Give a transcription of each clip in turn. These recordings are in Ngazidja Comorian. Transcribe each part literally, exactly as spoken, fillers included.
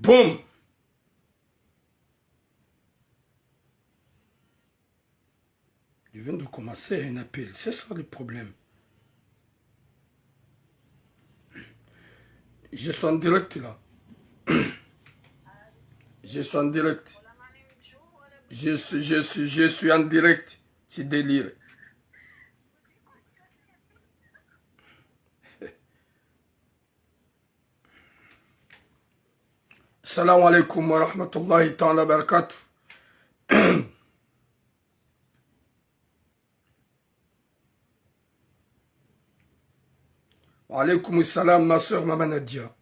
Boum. Je viens de commencer un appel. C'est ça le problème. Je suis en direct là. Je suis en direct. Je suis, je suis, je suis en direct. C'est délire. Salam alaikum wa rahmatullahi ta'ala wa barakatuh. Wa alaikum salam, ma sœur Mama Nadia.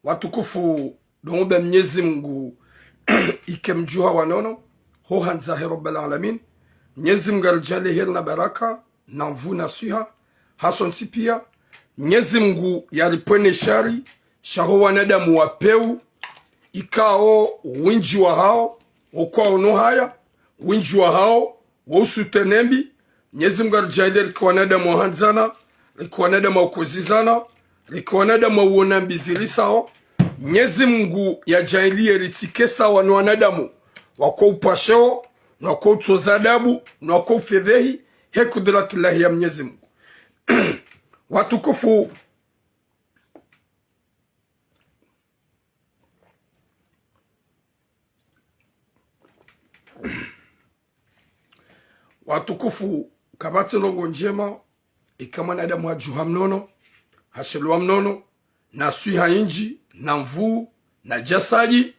Watukufu, ndo mbe Mnyezi Mungu ike mdjuha wa nono, ho handza he Rabbal Alamin. Mnyezi Mungu yaridjaanliye heri na baraka, na nvuu na swiha, hasontsi piya. Mnyezi Mungu yaripvwene shari, sha ho wanadamu wa pewu, ikao wendji wahao, wo kwao no haya, wendji wahao, wo usutene mbi. Mnyezi Mungu yaridjaanliye rike wanadamu wa handzana, rike wanadamu wa ukozizana, rike wanadamu wa uona mbi zirisao. Mnyezi Mungu yadjaanliye ritsike sawa no wanadamu wako upvasheo, no wako utsoza adabu, no wako ufedhehi, he kudratillahi ya Mnyezi Mungu. Watukufu, watukufu, kapvatsi ndrongo ndjema, ika mwanadamu hadjuha mnono, hashelewa mnono, na swiha nyindji, na nvuu, na djasadji,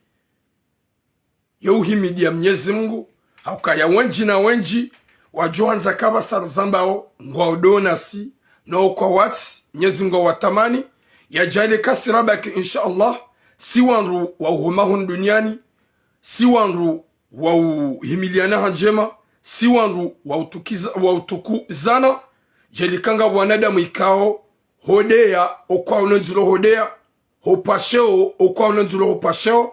yo uhimidiya Mnyezi Mungu, ha ukaya wendji na wendji, wadjo handza kapvatsi rizambao, ngwao ndo nasi, no kwawatsi, Mnyezi Mungu yawatamani, yadjaanliye kasi rabaki, insha Allah, si wandru wa uhoma hunu duniani, si wandru wa uhimiliyana ha ndjema, si wandru wa utukiza-, wa utukuzana, djelika nga wanadamu ikao, hodeya, o kwao no ndziro hodeya, ho upvasheo, o kwao no ndziro ho upvasheo.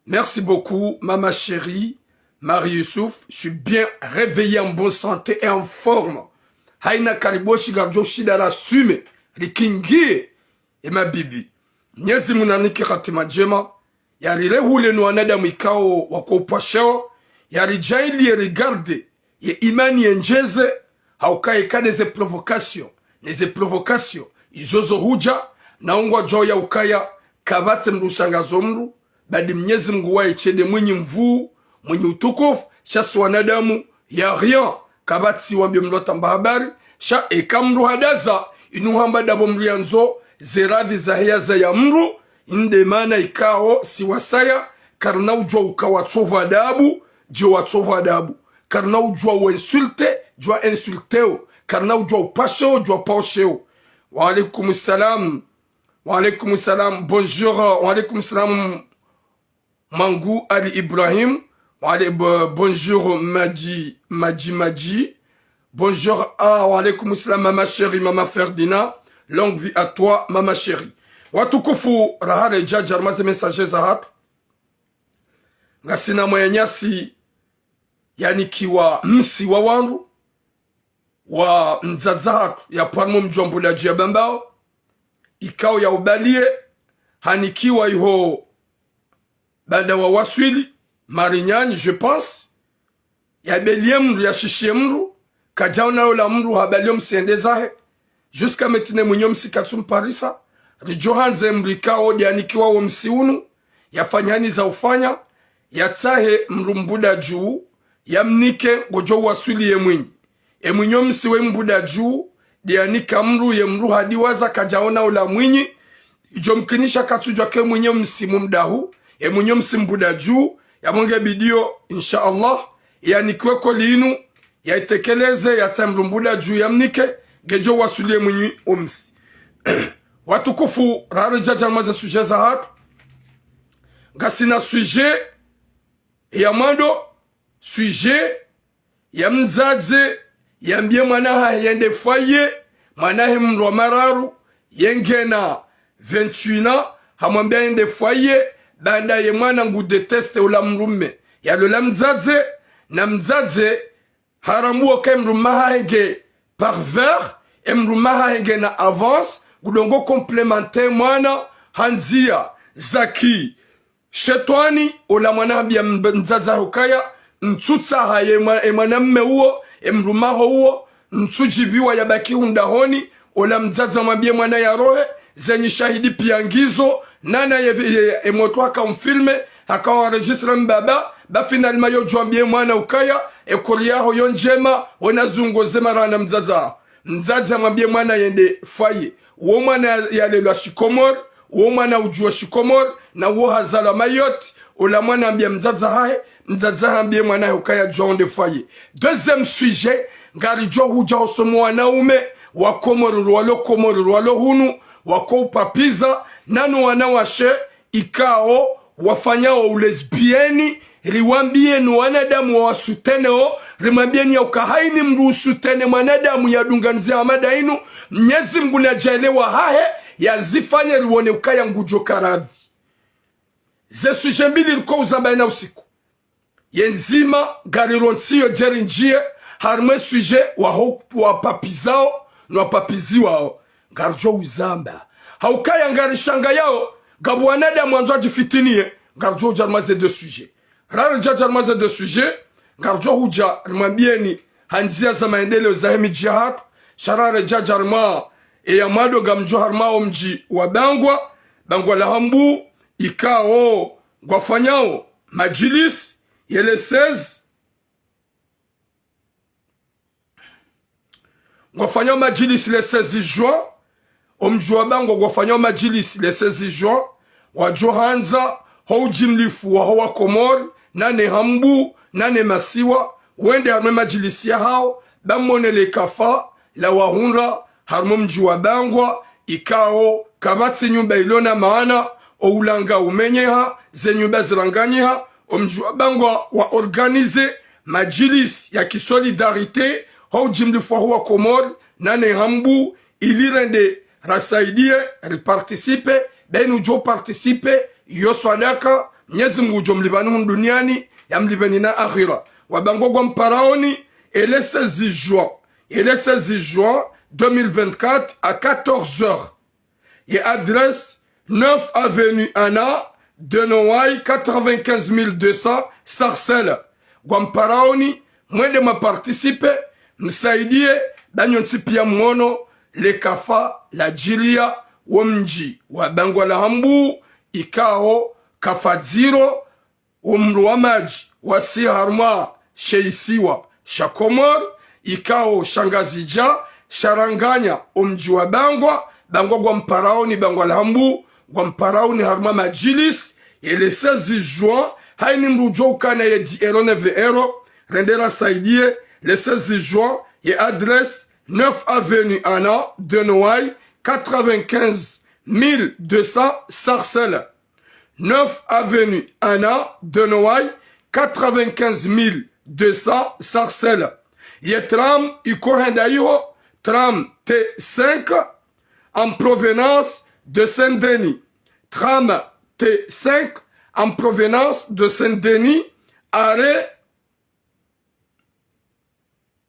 Merci beaucoup, Mama chérie, Marie Youssouf. Je suis bien réveillé, en bonne santé et en forme. Haina kariboshi, ngaridjo shinda rasume, rikingiye, e mabibi. Mnyezi Mungu narinike hatima ndjema, yarirehule no wanadamu ikao wako upvasheo, yaridjaanliye rigarde ye imani yendjeze, ha ukaya ika ne ze provocation, ne ze provocation, izo zo hudja, na ungwadjuao ya ukaya, kapvatsi mndru ushangazo mndru, badi Mnyezi Mungu waye tsi nde mwinyi nvuu, mwinyi utukufu, sha si wanadamu, y a rien, kapvatsi wambiye mndru atamba habari, sha eka mndru hadaza, inu hamba ndapvo mndru yandzo, ze radhi zahe yaza ya mndru, inde mana ikao, si wasaya, karina udjuwa uka watsovu adabu, djo watsovu adabu. Karina udjuwa u insulte, djo wa insulteo. Karina udjuwa upvasheo, djo wapvasheo. Wa alaikum salam. Wa alaikum salam. Bonjour. Wa alaikum salam. Mangu Ali Ibrahim. Wa alai-, bo-, bonjour Madji, Madji, Madji. Bonjour. Ah, wa alaikum salam, Mama chérie, Mama Ferdina. Longue vie à toi, Mama chérie. Watukufu, raha redja djarma ze messages zahatru. Ngasina mwananyasi yanikiwa msi wa wandru, wa mdzadze hatru ya pvanu mdji wa Mbudadju ya Bambao, ikao ya ubaliye, hanikiwa iho baanda wa waswili, Marignane, je pense, yabeliye mndru, yashishiye mndru, kadjaona ola mndru, habaliyo msi yende zahe. Jusqu'à maintenant mwinyi o msi katsu mparisa. Ridjo handza mndru ikao nde yanikiwa wo msi unu, yafanye hani za ufanya, yatsahe mndru Mbudadju, yamnike ngodjo waswili ye mwinyi. E mwinyi o msi we Mbudadju, nde yanika mndru, ye mndru hadiwaza kadjaona ola mwinyi, idjo mkinisha katsudjuwa ke mwinyi o msi mumdahu, e mwinyi o msi Mbudadju, yamwonge bidiyo, insha Allah, yanikiwe koli inu, yaitekeleze, yatsahe mndru Mbudadju yamnike, ngedjo waswili ye mwinyi o msi. Watukufu, raha redja djarma ze sujets zahatru. Ngasina sujet ya mwando, sujet ya mdzadze yambiye mwana hahe yende foyer, mwana hahe mndru wa mararu, yengena vingt et un ans, hamwambia yende foyer, baanda ye mwana ngu déteste ola mdrume yalola mdzadze, na mdzadze harambuo ke mdrume hahe nge pervers, e mdrume hahe ngena avance, ngudjo ngo complémenter mwana ha ndzia za ki shetwani. Ola mwana hambia mb-, mdzadze hahe ukaya ntsutsaha ye mwa-, e mwanamme uwo, e mdrume haho uwo, ntsudjibiwa yabaki hundahoni. Ola mdzadze hamwambie mwana yarohe, zenyi shahidi pia ngizo, nana ye, ye, e motro haka mfilme, haka enregistré mbaba, ba finalement yo djwambie mwana ukaya, e kori yaho yo ndjema, wena zungo ze marana mdzadze haho. Mdzadze hamwambie mwana yende foyer. Wo mwana ya-, yalelwa shikomori, wo mwana udjuwa shikomori, na wo hazalwa Mayotte. Ola mwana hambia mdzadze hahe, mdzadze hambie mwana hahe ukaya djuwa yende foyer. Deuxième sujet, ngaridjo hudja hosomo wanaume wa Komori, rwalo Komori, rwalo hunu, wako upapiza, nanu wanawashe, ikao wafanyao ulesbieni, riwambieni wanadamu wawasuteneo, rimwambieni ya uka haini mdru usutene mwanadamu yadunga ndzia hama nda inu, Mnyezi Mngu nadjaaliye wahahe yazifanye riwone ukaya ngudjo karadhi. Ze sujet mbili riko uzamba inu usiku. Ye ndzima ngarirontsiyo djeri ndjiye harimwa e sujet waho wapapizao no wapapiziwao. Ngaridjo uzamba. Ha ukaya ngarishangayao, ngapvo wanadamu wandzo wadjifitiniye, ngaridjo udja harimwa ze deux sujets. Raredja harimwa ze deux sujets, ngaridjo hudja rimwambieni ha ndzia za maendeleo zahe midji yahatru, sha raredja harimwa eya mwando ngamdjo harimwa o mdji wa Bangwa, Bangwa la Hambu, ikao ngwafanyao madjilisi ye le seize, ngwafanyao madjilisi le seize juin, o mdji wa Bangwa ngwafanyao madjilisi le seize juin, wadjo handza ho ujimlifu waho wa Komori, nane Hambu, nane masiwa, wende harimwa e madjilisi yahao, ba mwone le kafa la wahundra harimwa o mdji wa Bangwa, ikao kapvatsi nyumba ilo na maana, o ulanga umenyeha, ze nyumba ziranganyiha, o mdji wa Bangwa wa organisé madjilisi ya ki solidarité, ho ujimlifu waho wa Komori, nane Hambu, ili rende rasaidiye, riparticipe, ba inu udjo participe, yo swadaka, Mnyezi Mngu udjo mlipvani hunu duniani, yamlipveni na akhira. Wa Bangwa ngwamparaoni, e le seize juin, e le seize juin deux mille vingt-quatre à quatorze heures. Ye adresse, neuf avenue Anna Denoway, quatre-vingt-quinze mille deux cents, Sarcelles. Ngwamparaoni, mwende mwaparticipe, msaidiye, ba nyontsi pia mwono le kafa ladjiliya wo mdji wa Bangwa la Hambu, ikao kafa dziro, o mro wa madji wasi harumwa she isiwa sha Komori, ikao sha Ngazidja, sharanganya o mdji wa Bangwa, Bangwa ngwamparaoni, Bangwa la Hambu, ngwamparaoni harumwa madjilisi, ye le seize juin, haini mdru udjo ukana ye dix euros, neuf euros, rende rasaidiye, le seize juin, ye adresse, neuf avenue Anna Denoway, quatre-vingt-quinze mille deux cents Sarcelles. Neuf avenue Anna Denoway, quatre-vingt-quinze mille deux cents Sarcelles. Ye tram iko henda iho, tram T cinq, en provenance de Saint-Denis. Tram T cinq, en provenance de Saint-Denis, arrêt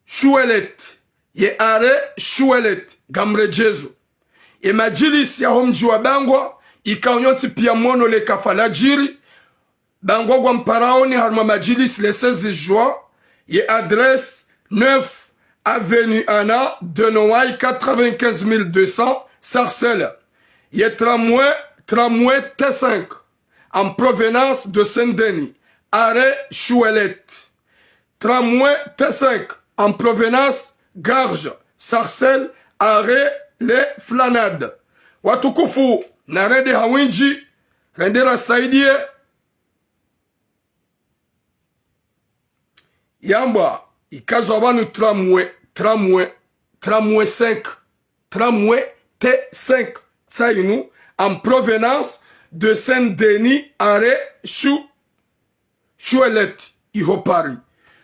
Chouelette, ye arrêt Chouelette, ngamredjezo. Ye madjilisi yaho mdji wa Bangwa, ikao nyontsi pia mwono le kafa ladjiri, Bangwa ngwamparaoni harumwa madjilisi le seize juin, ye adresse, neuf avenue Anna Denoway, quatre-vingt-quinze mille deux cents, Sarcelles. Ye tramway, tramway T cinq, en provenance de Saint-Denis, arrêt Chouelette. Tramway T cinq, en provenance Garges, Sarcelles, arrêt l'Esplanade. Watukufu, narende ha windji, rende rasaidiye. Yambwa, ikazo pvanu tramway, tramway, tramway cinq, tramway T cinq, tsainu, en provenance de Saint-Denis, arrêt Chou-, Chouelette, iho Paris.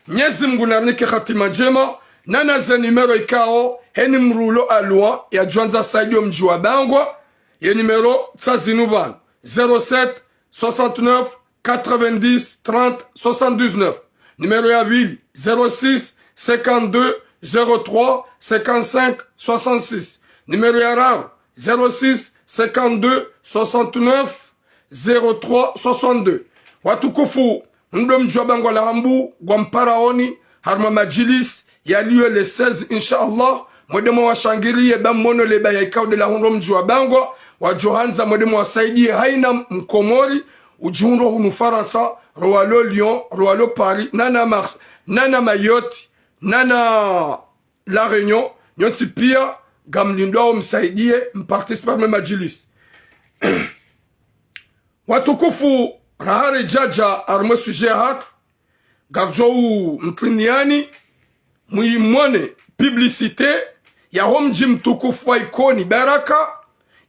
Mnyezi Mngu narinike hatima ndjema, nana ze numéro ikao, heni mdru ulo alwa, yadjwandza saidiya o mdji wa Bangwa, ye numéro tsa zinu pvanu. zéro sept soixante-neuf quatre-vingt-dix trente soixante-dix-neuf. Numéro ya pvili, zéro six cinquante-deux zéro trois cinquante-cinq soixante-six. Numéro ya raru, zéro six cinquante-deux soixante-neuf zéro trois soixante-deux. Watukufu, ndo mdji wa Bangwa la Hambu, ngwamparaoni, harumwa madjilisi yaliyo le seize, insha Allah, mwende mwawashangiriye, ba mwono le baya ikao nde la hundro mdji wa Bangwa, wadjo handza mwende mwawasaidiye, haina Mkomori udjihundro hunu Farantsa, ro walo Lyon, ro walo Paris, nana Mars-, nana Mayotte, nana La Réunion, nyontsi piya, ngamlindwao msaidiye, mparticipe harumwa madjilisi. Watukufu, raha ridjadja harumwa sujet yahatru, ngaridjo mtriniyani, mwimone publicité yaho mdji mtukufu wa Ikoni Baraka,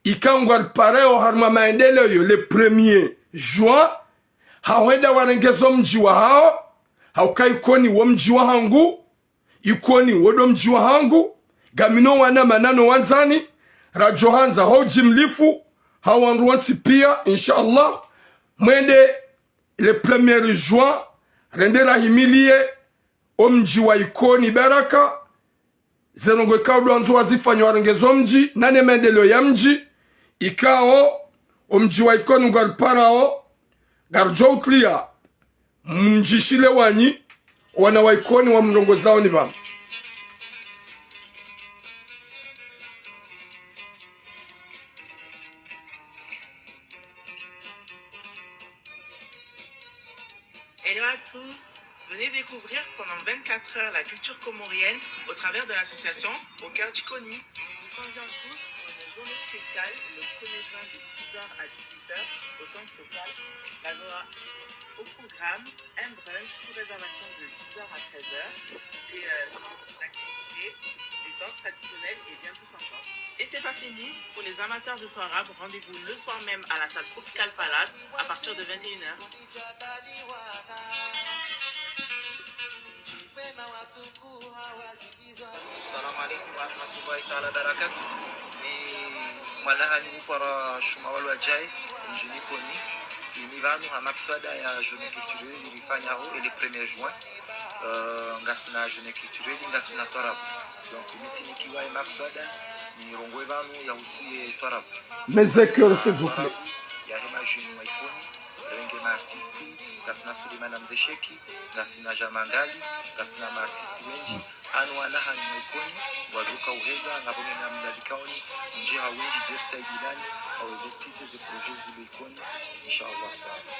ikao ngwariparao harumwa maendeleo yo le premier juin, ha hwenda warengeze o mdji wahao, hauka Ikoni wo mdji wahangu, Ikoni wo ndo mdji wahangu, ngami no wanama nano wandzani, radjo handza ha udjimlifu, ha wandru wontsi piya, insha Allah, mwende le premier juin, rende rahimiliye o mdji wa Ikoni Baraka, ze ndrongoo ikao ndo wandzo wazifanye warengeze o mdji, nane maendeleo ya mdji, ikao o mdji wa Ikoni ngwariparao, ngaridjo utria, mdjishile wanyi, wana wa Ikoni wamrongozao ni pvanu. Hello à tous, venez découvrir pendant vingt-quatre heures la culture comorienne au travers de l'association Au cœur d'Ikoni. On vous convie tous pour une journée spéciale le premier juin de dix heures à dix-huit heures au centre social. L'agora au programme, un brunch sous réservation de dix heures à treize heures, des, euh, activités, des danses traditionnelles et bien plus encore. Et c'est pas fini, pour les amateurs de Touarab, rendez-vous le soir même à la salle Tropical Palace à partir de vingt et une heures. Assalamu alaikum warahmatullahi taala wabarakatuh. Ni mwana hanyu mkwara Shuma Walwadjae, mdjini Ikoni. Tsini pvanu ha makswada ya journée culturelle ilifanyaho le premier juin. Euh, ngasina journée culturelle, ngasina twarabu. Donc, mi tsinikiwa ye makswada, nirongowe pvanu yahusu ye twarabu. Mes écoeurs, s'il vous plaît. Yahe madjini wa Ikoni, renge ma artistes, ngasina Suleimana Mze Sheki, ngasina Jamangali, ngasina ma artistes wendji. Anu wana hanyu mwa Ikoni, ngwadjoka uheza, ngapvo ngena mlalikaoni, ndje ha wendji, Jersey Bilani, au investise ze projets zilo Ikoni, insha Allah taala.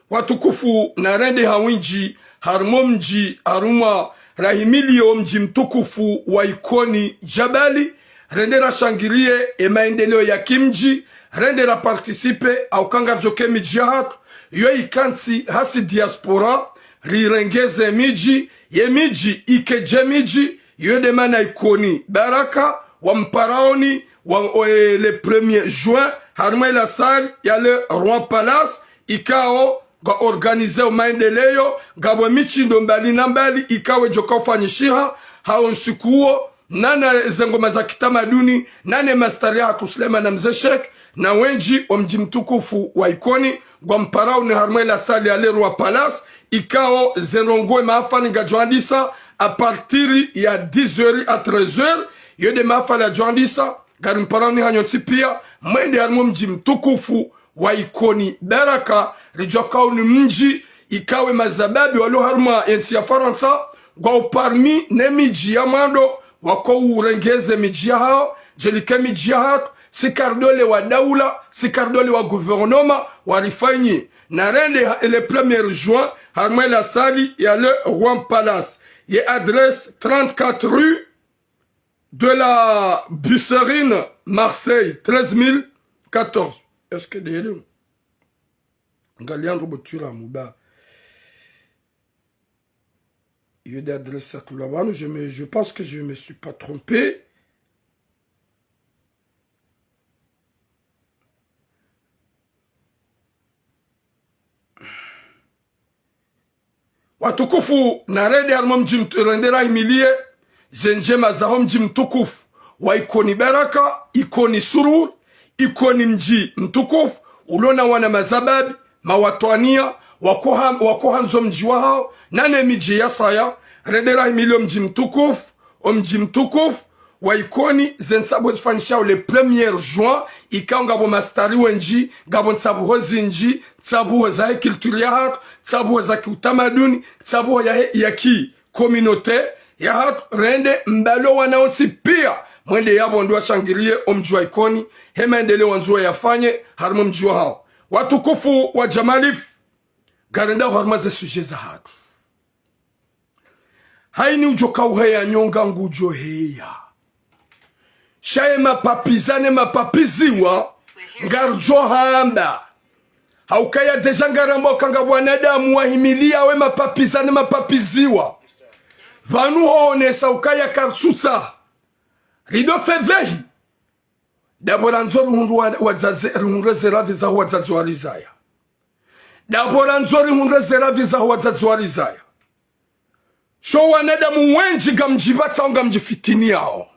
Watukufu, narende ha windji, harumwa mdji, harumwa rahimiliye o mdji mtukufu wa Ikoni Djabali, rende rashangiriye e maendeleo ya kimdji, rende raparticipe, hauka ngaridjoke midji yahatru, yo ikantsi hasi diaspora, rirengeze midji, ye midji ike dje midji, yo nde mana Ikoni Baraka, wamparaoni, wa, o, e, le premier juin, harumwa la salle ya le Roi Palace, ikao ngwa organize o maendeleo, ngapvo mitsindo mbali na mbali, ikao idjoka ufanyishiha, ha o ntsiku uwo, nana ze ngoma za kitamaduni, nane mastari yahatru Suleimana Mze Sheki, na wendji o mdji mtukufu wa Ikoni, ngwamparaoni harumwa la salle ya le Roi Palace, ikao ze ndrongoo e mahafali ngayadjo andisa à partir ya dix heures à treize heures, yo nde mahafali yadjo andisa, ngarimparaoni hanyu nyontsi pia, mwende harumwa o mdji mtukufu wa Ikoni Baraka, ridjuwa ukaya unu mdji ikao e mazababi walo harumwa ye ntsi ya Farantsa, ngwao parmi ne midji ya mwando, wako urengeze midji yahawo, djelike midji yahatru, si kari ndo le wa daula, si kari ndo le wa gouvernement, warifanyi. Narende ha, le premier juin, harumwa la salle ya le Roi Palace. Ye adresse trente-quatre rue de la Busserine, Marseille, treize mille quatorze. Est-ce que ndeyele? Ngaliya ndro bo tswira muba. Iyo nde adresse ya kula pvanu, je me, je pense que je me suis pas trompé. Watukufu, narende harimwa mdji mtu-, rende rahimiliye ze ndjema zaho mdji mtukufu wa Ikoni Baraka, Ikoni Surur, Ikoni mdji mtukufu, ulo na wana mazababi, mawatwaniya, wakoha-, wakohandzo mdji wahawo, nane midji yasaya, rende rahimiliye omdji mtukufu, omdji mtukufu wa Ikoni, ze ntsabuho zifanyishihawo le premier juin, ikao ngapvo mastari wendji, ngapvo ntsabuho zindji, ntsabuho zahe culture yahatru, ntsabuho za kiutamaduni, ntsabuho yahe, ya ki communauté yahatru, rende mbalo wana wontsi piya, mwende yapvo ndo washangiriye omdji wa Ikoni, he maendeleo wandzo yafanye harimwa omdji wahawo. Watukufu wa Jamalifu, ngarendao harimwa ze sujet zahatru. Hayini udjo kauheya nyonga ngudjo heya. Sha ye mapapiza ne mapapiziwa, ngaridjo hamba. Haukaya déjà ngaramba uka ngapvo wanadamu wahimiliya we mapapiza ne mapapiziwa. Pvanu hoonesa ukaya karitsutsaha. Rido fedhehi. Ndapvo randzo rihundru wa-, wadzadze, rihundre ze radhi zaho wadzadze warizaya. Ndapvo randzo rihundre ze radhi zaho wadzadze warizaya. Sho wanadamu wendji ngamdjipvatsao ngamdjifitiniyao.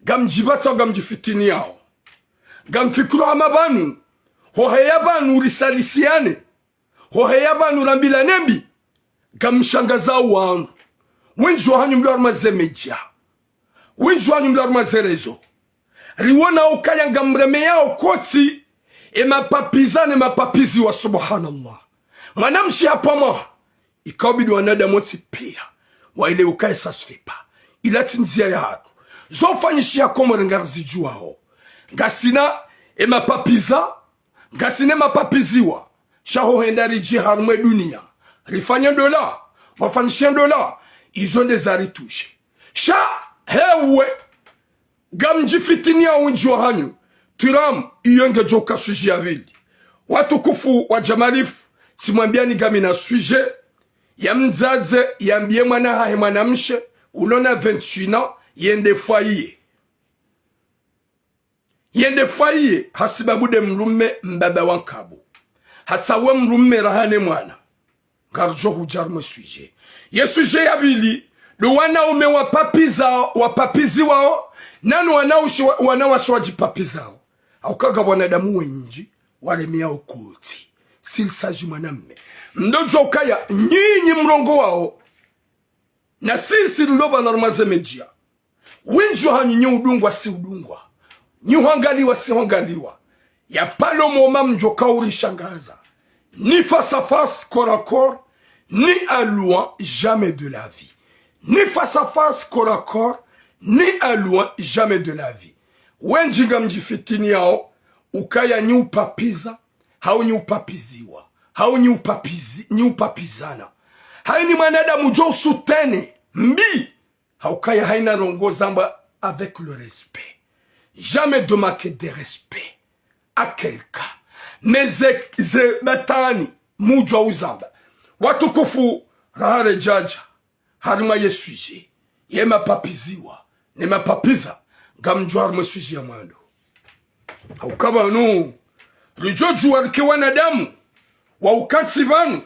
Ngamdjipvatsao ngamdjifitiniyao. Ngamfikiro hama pvanu, hoheya pvanu risalisiane. Hoheya pvanu rambilane mbi, ngamshangazao wandru. Wendji wahanyu mlo harumwa ze média. Wendji wahanyu mlo harumwa ze réseaux. Riwona ukaya ngamremeyao kotsi, e mapapiza ne mapapiziwa, subhanallah. Mwanamshe hapvamwaha, ikao bidi wanadamu wontsi piya waelewe ukaya ça se fait pas. Ila tsi ndziya yahatru. Zo ufanyishiha Komori ngarizidjuwao. Ngasina e mapapiza, ngasina e mapapiziwa. Sha hohenda ridje harumwa e duniya, rifanye ndola, wafanyishe ndola, izo nde zaritushe. Sha hewe, ngamdjifitiniyao wendji wahanyu, twiram, iyo ngedjo uka sujet ya pvili. Watukufu wa Jamalifu, tsimwambiyani ngamina sujet ya mdzadze yambiye mwana hahe mwanamshe, ulo na vingt et un ans, yende fwaye. Yende fwaye hasibabu nde mlume mbaba wa nkabu. Hatsawe mlume raha ne mwana. Ngaridjo hudja harumwa e sujet. Ye sujet ya pvili, ndo wanaume wapapiza, wapapiziwao, nano wanawashe wa-, wanawashe wadjipapizao. Hauka ngapvo wanadamu wendji waremeyao kotsi. S'il s'agit mwanamme. Mdodjuwa ukaya, nyinyi mrongowao, na sisi rilo pvanu harumwa ze média. Wendji wahanyu nyi udungwa si udungwa. Nyi hwangaliwa si hwangaliwa. Ya pvalo moma mdjo kaurishangaza. Ni face à face, corps à corps, ni à loin, jamais de la vie. Ni face à face, corps à corps, ni à loin, jamais de la vie. Wendji ngamdjifitiniyao, ukaya nyi upapiza, hau nyi upapiziwa, hau nyi upapizi-, nyi upapizana. Hayini mwanadamu djo usutene mbi, haukaya hayina ndrongo zambwa avec le respect. Jamais de manquer de respect à quelqu'un. Mais ze, ze batwani, mudjuwa uzamba. Watukufu, raha redjadja harimwa ye sujet ye mapapiziwa ne mapapiza, ngamdjo harumwa e sujet ya mwando. Hauka pvanu, ridjo djuwa rike wanadamu wa ukantsi pvanu,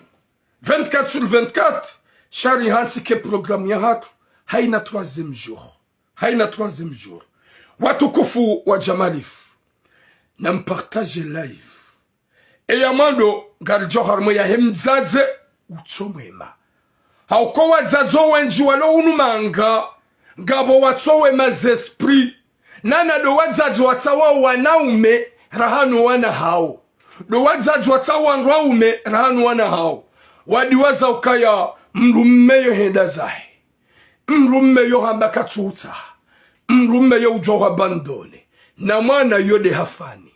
vingt-quatre sur vingt-quatre, sha rihantsi ke programme yahatru, hayina troisième jour. Hayina troisième jour. Watukufu wa Jamalifu, nampartage live. Eya mwando, ngaridjo harumwa yahe mdzadze utso mwema. Hauka wadzadze wendji walo hunu manga, ngapvo watso wema ze esprit. Nana ndo wadzadze watsawao wanaume raha no wana hawo. Ndo wadzadze watsawao wandruwaume raha no wana hawo. Wadiwaza ukaya mlume yo henda zahe. Mlume yo hamba katsuhutsaha. Mlume yo udjuwa uhabandone. Na mwana yo nde hafani.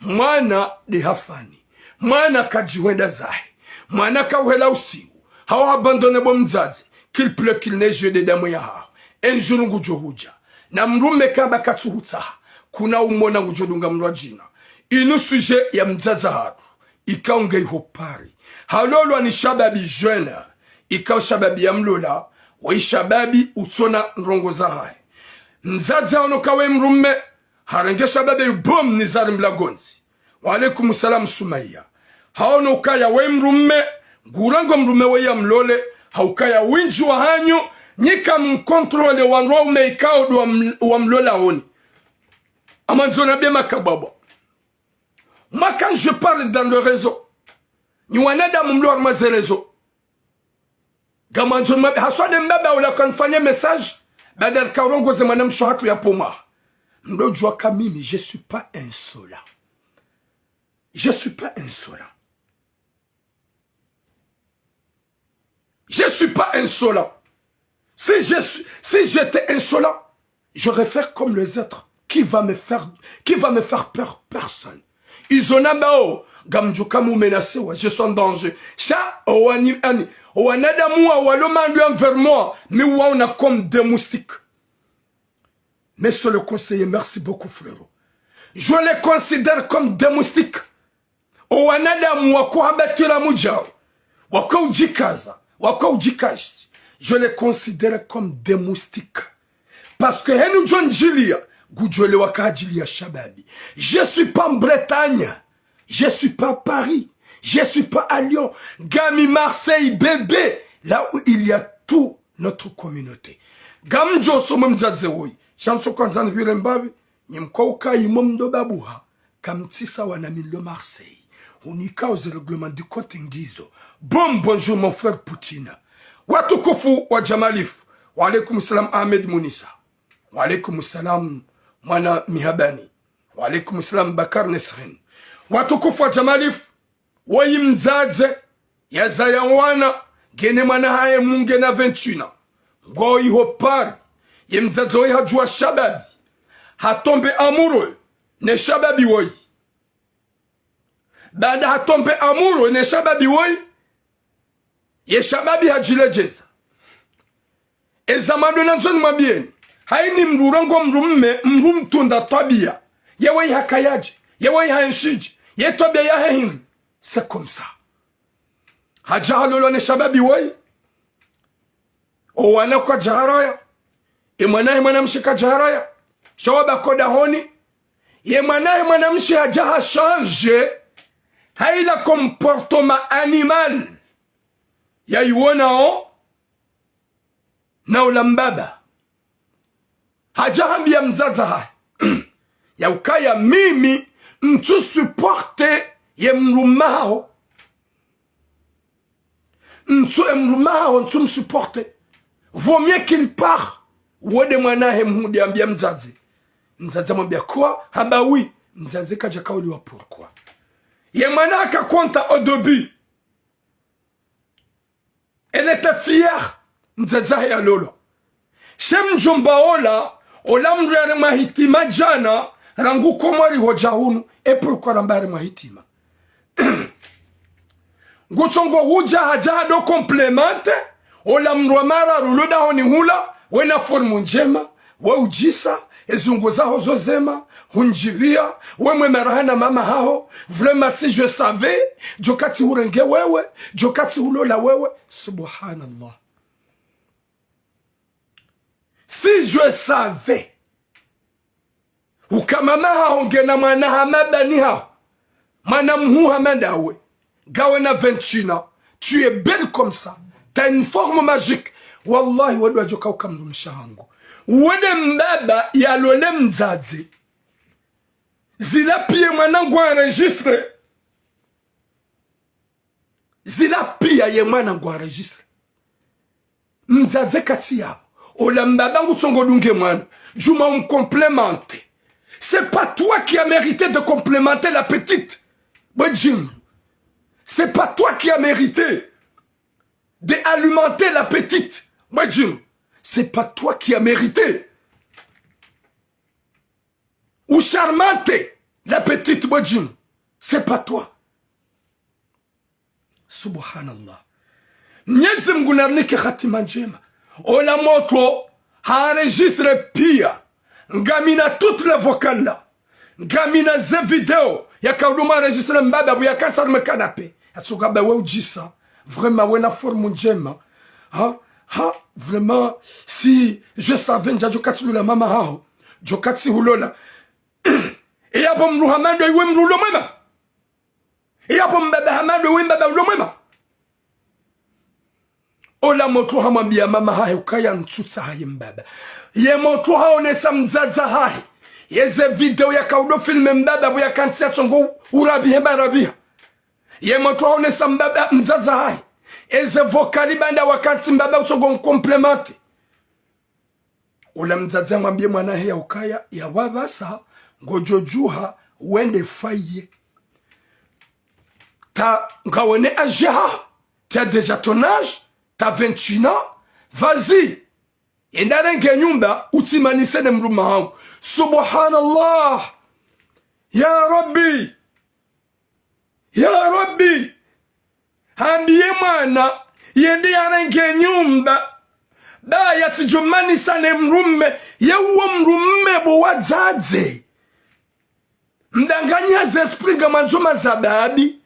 Mwana nde hafani. Mwana kadjihwenda zahe. Mwana kauhela usiku. Hau habandone bo mdzadze. Qu'il pleuve, qu'il neige, yo nde damu yahaho. Un jour ngudjo hudja. Na mlume kamba katsuhutsaha. Kuna umona ngudjo dunga mlwa djina. Inu sujet ya mdzadze hatru. Ikao nge iho Paris. Halolwa ni shababi jeune. Ikao shababi ya mlola. Woyi shababi utsona ndrongo zahahe. Mdzadze haono ka woyi mdrume, harenge shababi yu bom ni zari mlagondzi. Wa alaikum salam Sumaya. Haono ukaya woyi mdrume, ngurango mdrume woyi yamlole, ha ukaya windji wahanyu, nyi kamcontrôler wandru waume ikao ndo wam-, wamlola honi. Amwandzo na be makabwabwa. Moi, quand je parle dans le réseau, nyi wanadamu mlo harumwa ze réseaux. Ngamwandzo mwa-, haswa nde mbaba ula kanifanye message, baada rikarongoze mwanamshe hatru ya pvomwa. Mdodjuwa ka mimi, je suis pas insolent. Je suis pas insolent. Je suis pas insolent. Si je suis, si j'étais insolent, j'aurais fait comme les autres. Qui va me faire, qui va me faire peur ? Personne. Izo nambao, ngamdjo ka mu menacer wa, je suis en danger. Sha, owani, ani, owanadamu wa, walo mandru envers moi, mi waona comme des moustiques. Monsieur le conseiller, merci beaucoup, frérot. Je les considère comme des moustiques. Owanadamu wako hambatwila mudjao, wako udjikaza, wako udjikazi, je les considère comme des moustiques. Parce que heni udjo ndjiliya, ngudjwelewa ka hadjiliya shababi. Je suis pas en Bretagne, je suis pas à Paris, je suis pas à Lyon. Ngami Marseille bébé, là où il y a tout notre communauté. Ngamdjo somo mdzadze woyi. Sha ntsu kwandza nipvire mbapvi, nyi mkao uka imwe mdo babuha, kamtsi sawa na mi nilo Marseille. Hunikao ze règlement de compte ngizo. Bon, bonjour mon frère Poutine. Watukufu wa Jamalif. Wa alaikum salam Ahmed Munisa. Wa alaikum salam mwana Mihabani. Wa alaikum salam Bakar Nesrin. Watukufu wa Jamalif. Woyi mdzadze, yazaya wana, ngena mwana hahe mdru ngena vingt-et-un ans. Ngwao iho Paris, ye mdzadze woyi hadjuwa shababi. Hatombe amoureux ne shababi woyi. Baada hatombe amoureux ne shababi woyi, ye shababi hadjiledjeza. Eza mado nandzo nimwambiyeni. Hayini mdru urongoa mdrume, mdru mtunda twabiya. Ye woyi hakayadje, ye woyi haenshidje, ye twabiya yahe hindri. C'est comme ça. Hadja halolwa ne shababi woyi. Owana kwadja haraya. Ye mwana hahe mwanamshe kadja haraya. Sha wabaki dahoni. Ye mwana hahe mwanamshe hadja hachangé. Hayila comportement animal. Yayiwonao na ola mbaba. Hadja hambiya mdzadze hahe ya ukaya mimi ntsu supporter ye mdrume haho. Ntsu, ye mdrume haho ntsu msupporter. Vaut mieux qu'il part. Wo nde mwana hahe mhuu nde hambiya mdzadze. Mdzadze hamwambiya quoi ? Hamba oui. Mdzadze kadja kauliwa pourquoi. Ye mwana hakakonta au début. Elle était fière, mdzadze hahe yalolwa. She mdjomba ola, ola mdru yaremwa hitima djana, rangu Komori hodja hunu, et pourquoi ramba yaremwa hitima ? Ngutsongo hudja hadja hado complémenter, ola mdru wa mararu ulo dahoni hula, wena forme ndjema, we udjisa, ezungu zaho zo zema, hundjipviya, we mwema raha na mama haho, vraiment si je savais, djo katsi hurenge wewe, djo katsi hulola wewe, subhanallah. Si je savais, uka mama haho ngena mwana hama bani haho, mwana mhuu hama ndawe, ngawe na vingt et un ans, tu es belle comme ça, t'as une forme magique. Wallahi, we ndo wadjoka uka mdrumshe hangu. We nde mbaba yalole mdzadze. Zila piya ye mwana ngu enregistré. Zila piya ye mwana ngu enregistré. Mdzadze katsi yapvo. Ola mbaba ngutsongo dunge mwana. Djuma umcomplémenter. C'est pas toi qui as mérité de complémenter la petite. Bwe djingu. C'est pas toi qui as mérité de alimenter la petite. Bwe djingu. C'est pas toi qui as mérité. Ucharmante la petite bwe djingu. C'est pas toi. Subhanallah. Mnyezi Mngu narinike hatima ndjema. Ola motro ha enregistré piya. Ngamina toutes les vocales là. Ngamina ze vidéo. Yaka uduma enregistré mbaba pvo yakantsi harumwa canapé. Yatsuka ba we udjisa. Vraiment wena forme ndjema. Ha ? Ha, vraiment, si je savais ndjadjo katsi lola mama haho, djo katsi hulola. Eyapvo mdru hama ndo iwe mdru ulo mwema. Eyapvo mbaba hama ndo iwe mbaba ulo mwema. Ola motro hamwambia mama hahe ukaya ntsutsaha ye mbaba. Ye motro haonesa mdzadze hahe. Yeze video yaka udo filme mbaba pvo yakantsi yatsongo urabihe barabiha. Ye motro haonesa mbaba mdzadze hahe. Eze vocal banda wakantsi mbaba utsongo ncomplémenté. Ola mdzadze hamwambie mwana hahe ya ukaya, ya wapvasa, ngodjo djuha, wende faye. Ta, ngawone âge haho, tu as déjà ton âge, t'as vingt et un ans, vas-y. Yenda renge nyumba, utsimanise ne mdrume hangu. Subhanallah. Ya Rabbi. Ya Rabbi. Hambie mwana, yende yarenge nyumba. Ba yatsidjomanisa ne mdrume, ye uwo mdrume bo wadzadze. Mdanganyi ha ze esprit nga mwandzo mazababi.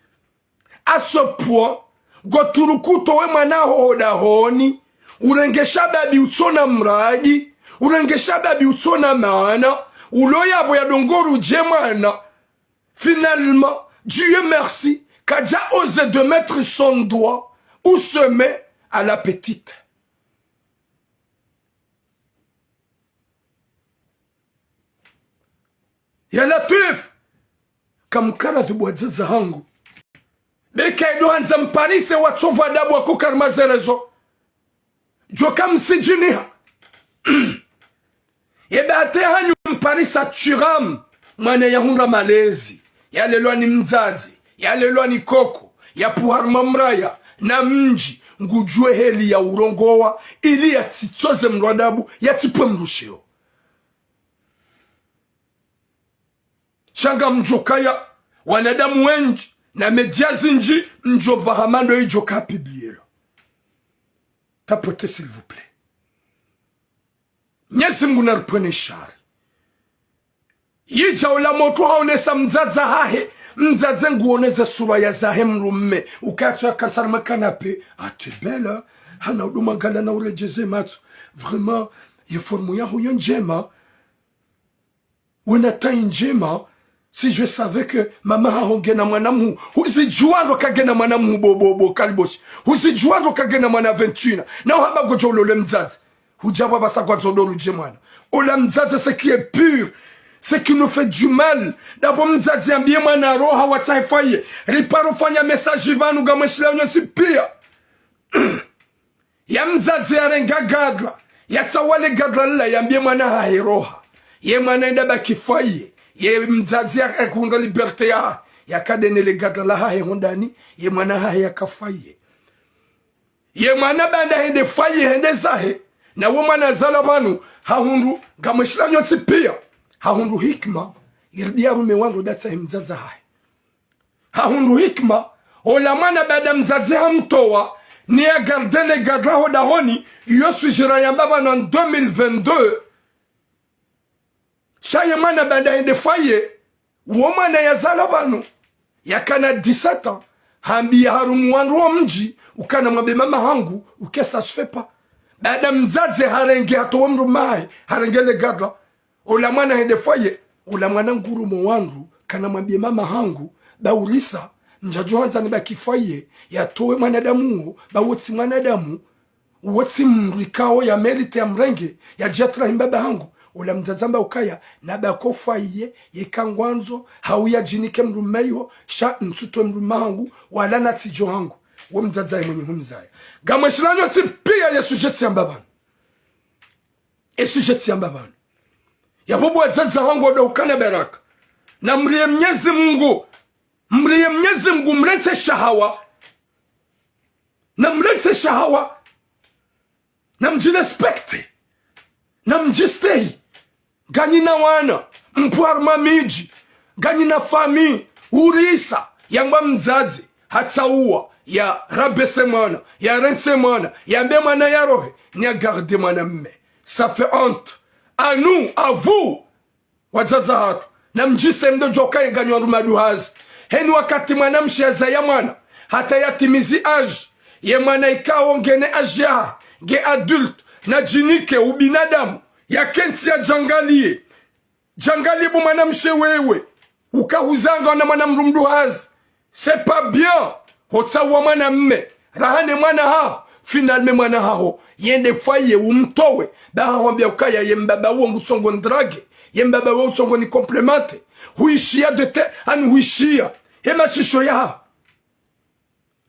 À ce point, ngo turuku utowe mwana haho dahoni, urenge shababi utsona mradi, urenge shababi utsona maana, ulo yapvo ya dongoru dje mwana. Finalement, Dieu merci, kadja osé de mettre son doigt où se met à la petite. Ya Latwif, kamkaradhi bo wadzadze hangu. Beka ido handza mparise watsovu adabu wako karima zerezo. Djo kamsidjiniha. Ye bahati hanyu mparisa Thuram, mwana yahundra malezi, yalelwa ni mdzadze, yalelwa ni koko, yapvuha harumwa mraya, na mdji, ngudjuwe heli ya urongowa, ili yatsitsoze mdru adabu, yatsipve mdru sheo. Sha ngamdjo kaya, wanadamu wendji, na média zindji, mdjo pvaha mando idjo ka publié lo. Tapoter, s'il vous plaît. Mnyezi Mngu naripvwene shari. Yidja ola motro haonesa mdzadze hahe, mdzadze nguoneze sura ya zahe mdrume, ukatso ya kansar ma canapé, ah, t'es belle, hein? Hana udo mwangala na uredjeze matso. Vraiment, ye forme yaho yo ndjema. Wena taille ndjema, si je savais que mama haho ngena mwana mhuu. Huzidjuwa ndo kangena mwana mhuu bo, bo, bo, Kaliboshi. Huzidjuwa ndo kangena mwana vingt et un. Na uhamba ngodjo ulole mdzadze. Hudja pvapvasa kwandzo udo rudje mwana. Ola mdzadze ce qui est pur, ce qui nous fait du mal. Dapvo mdzadze yambie mwana roha watsahe faye. Riparo fanya message pvanu ngamweshilao nyontsi pia. Ya mdzadze yarenga gadra, yatsawa le gadra lila yambie mwana hahe roha. Ye mwana yenda baki faye. Ye mdzadze ya, yakundra liberté ya, yakadene le gadra la hahe hondani, ye mwana hahe yaka faye. Ye mwana banda hende faye hende zahe, na wo mwana yazalwa pvanu, hahundru, ngamweshilao nyontsi pia, hahundru hikima, iridi ya rume wandru datsa he mdzadze hahe. Hahundru hikima, ola mwana banda mdzadze hamtowa, ni ya garder le gadra ho dahoni, iyo sujira yamba pvanu en deux mille vingt-deux. Sha ye mwana banda hende faye, wo mwana yazalwa pvanu, yakana dix-sept ans, hambia harumwa wandru wo mdji, ukana mwambe mama hangu, uke ça se fait pas. Banda mdzadze harenge hatowa mdrume hahe, harenge le gadra. Ola mwana hende faye, ola mwana ngurumo wandru, kana mwambie mama hangu, ba urisa, mdjadjo handza ni baki faye, yatowe mwanadamu wo, ba wo tsi mwanadamu, wo tsi mdru ikao ya mérite ya mrenge, ya djatra hi mbaba hangu, ola mdzadze hamba ukaya, na bako faye, yeka ngwandzo, hau yadjinike mdrume iho, sha ntsutowe mdrume hangu, wala natsidjo hangu, wo mdzadze ye mwenye humzaya. Ngamweshilao nyontsi pia ye sujet tsiyamba pvanu. Ye sujet tsiyamba pvanu. Yapvo bo wadzadze hangu ndo ukana baraka. Na mrie Mnyezi Mngu. Mrie Mnyezi Mngu, mrentse shahawa. Na mrentse shahawa. Na mdji respecté. Na mdji stehi. Nganyina wana, mpvwa harumwa midji, nganyina famille, urisa, yamba mdzadze, hatsauwa, ya rabaisser mwana, ya rentse mwana, yambe mwana yarohe, ni ya garder mwana mme. Ça fait honte. À nous, à vous, wadzadze hatru, na mdjise mdo djoka ye nganyo harumwa duhazi. Heni wakati mwana mshe yazaya mwana, hata yatimizi âge, ye mwana ikao ngena âge ya, nge adulte, nadjinike ubinadamu, yakentsi yadjangaliye. Djangaliye bo mwanamshe wewe, ukahuzanga na mwana mdru mdru hazi. C'est pas bien. Hotsaha mwana mme, raha ne mwana haho, finalement mwana haho yende foyer umtowe, ba hahwambia ukaya ye mbaba wo ngutsongo ndrage, ye mbaba wo ngutsongo ni complémenter. Huishia de te, ani huishia. He mashisho yaho.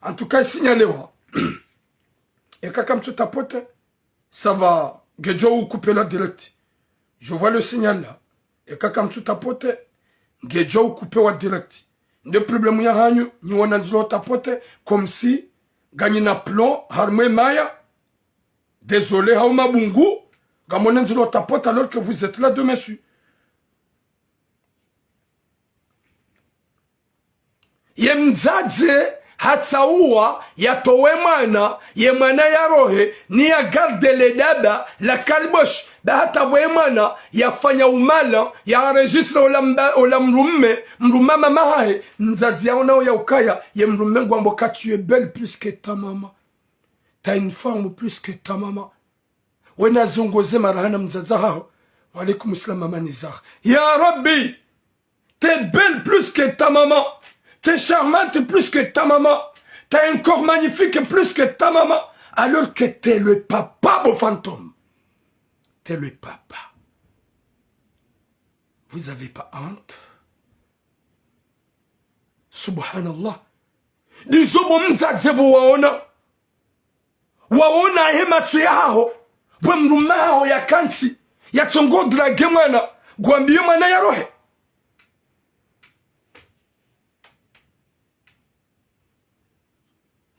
En tout cas, signalé wa. Eka kamtsu tapoter, ça va, ngedjo u couper la direct. Je vois le signal là. Eka kamtsu tapoter, ngedjo u couper wa direct. Nde problème yahanyu, nyi wona ndzilo tapoter, comme si nganyi na plomb harumwa maya. Désolé, hau mabungu, ngamwona ndzilo tapoter alors que vous êtes là de monsieur. Ye mdzadze hatsauwa yatowe mwana, ye mwana yarohe, ni ya garde le daba la kalbosh, ba hata we mwana yafanya umala, ya enregistre ola mba-, ola mdrumme, mdrumme mama hahe, mdzadze yaonao ya ukaya, ye mdrumme ngwambo ka tu es belle plus que ta maman. T'as une forme plus que ta maman. Wena zongoze marahaba na mdzadze haho. Wa alaykum salam, maman Nizar. Ya Rabbi, t'es belle plus que ta maman. T'es charmante plus que ta maman. T'as un corps magnifique plus que ta maman. Alors que t'es le papa, beau fantôme. T'es le papa. Vous avez pas honte ? Subhanallah. Ndizo bo mdzadze bo waona. Waona he matso yahaho, bwe mdrumme haho yakantsi, yatsongo draguer mwana, ngwambiye mwana yarohe.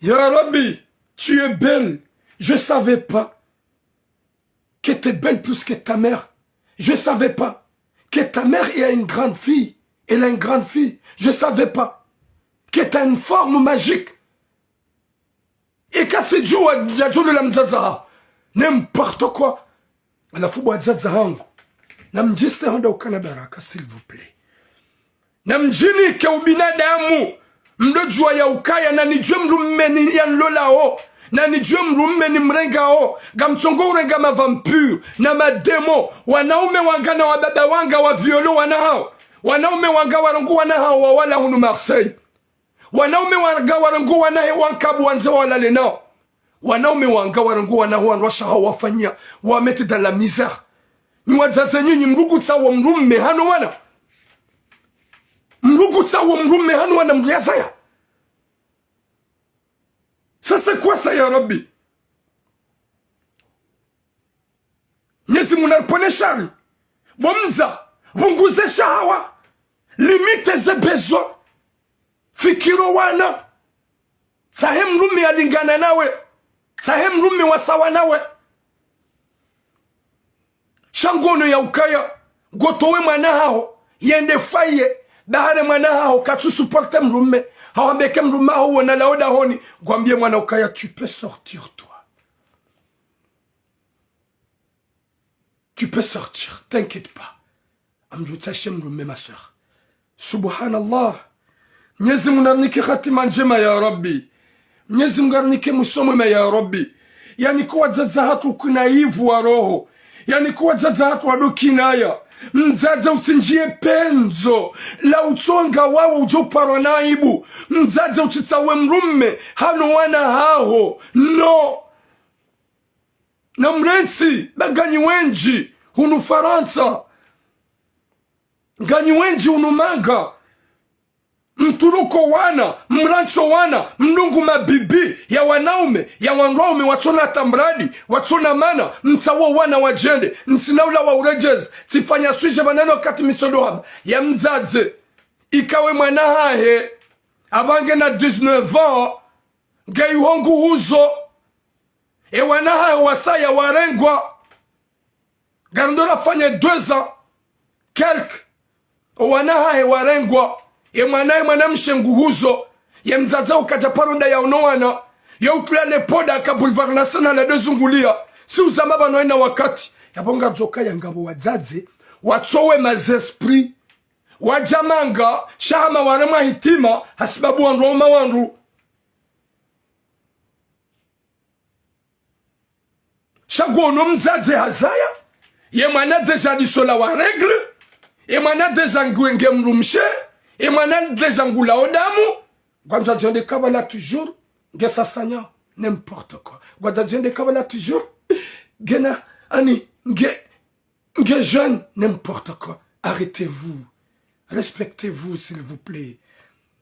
Ya Rabbi, tu es belle. Je savais pas que t'es belle plus que ta mère. Je savais pas que ta mère est une grande fille. Elle est une grande fille. Je savais pas que t'as une forme magique. Eka tsidjuwa ya djulu la mdzadze haho. N'importe quoi. Halafu bo wadzadze hangu, namdjiste handa ukana baraka, s'il vous plaît. Namdjinike ubinadamu. Mdodjuwa ya ukaya, nanidjuwe mdrumme ni yanlolao. Nanidjuwe mdrumme nimrengao. Ngamtsongo urenga ma vampire na mademo. Wanaume wanga na wababa wanga wa viole wana hawo. Wanaume wanga warongoa wana hawo wawala hunu Marseille. Wanaume wanga warongoa wana he wankabu wandze walale nao. Wanaume wanga warongoa wana ho wandrwasha hawo wafanya, wa mettre dans la misère. Nyi wadzadze nyinyi, mlugutsa wo mdrumme hanu wana. Mlugutsa wo mdrumme hanu wana mluyazaya. Ça c'est quoi ça, ya Rabbi ? Mnyezi Mungu naripvonese shari. Bo mdza, pvunguze shahawa. Limite ze besoin. Fikiri o wana. Tsahe mdrumme yalingana nawe. Tsahe mdrumme wa sawa nawe. Sha ngono ya ukaya, ngotowe mwana haho, yende foyer, bahale mwana haho katsu supporter mdrumme, hawambeke mdrumme haho wona lao dahoni, ngwambie mwana ukaya, tu peux sortir toi. Tu peux sortir, t'inquiète pas. Amdjutsahe mdrumme, ma sœur. Subhanallah. Mnyezi Mungu narinike hatima ndjema, ya Rabbi. Mnyezi Mungu arinike mwiso mwema, ya Rabbi. Yanike wadzadze hatru ukina ivu wa roho. Yanike wadzadze hatru wado kinaya. Mdzadze utsindjie pendzo la utsonga wawe udjo uparwa na aibu. Mdzadze utsitsawe mdrumme hanu wana haho. No. Namrantsi, ba nganyi wendji hunu Farantsa, nganyi wendji hunu manga. Mtuluko wana, mrantso wana, mlungu mabibi ya wanaume, ya wandrwaume, watsona hata mradi, watsona mana, mtsawo wana wadjende, ntsina ula wa uredjezi, tsifanya sujet pvanu wakati mitsodo hamba, ya mdzadze, ikawe mwana hahe, apvange na dix-neuf ans, nge iho nguhuzo, e wana hahe wasaya warengwa. Ngarendo rafanya deux ans, quelque. O wana hahe warengwa. E mwana, e mwanamshe nguhuzo. Ye mdzadze ukadja paro nda ya ono wana. Ye utula le poda aka boulevard national la dezungulia. Si uzamba pvanu haina wakati. Yapvo ngadjoka ya ngapvo wadzadze watsowe ma esprits. Wadja manga, sha hama waremwa hitima, hasibabu wandru wauma wandru. Sha ngwono mdzadze hazaya, ye mwana déjà lisola wa règles, ye mwana déjà nge, nge mdrumshe, ye mwana déjà ngulao damu. Ngwandzo djende kabala toujours, nge sasanya, n'importe quoi. Ngwandzo djende kabala toujours, ngena, ani, nge, nge jeune, n'importe quoi. Arrêtez-vous. Respectez-vous, s'il vous plaît.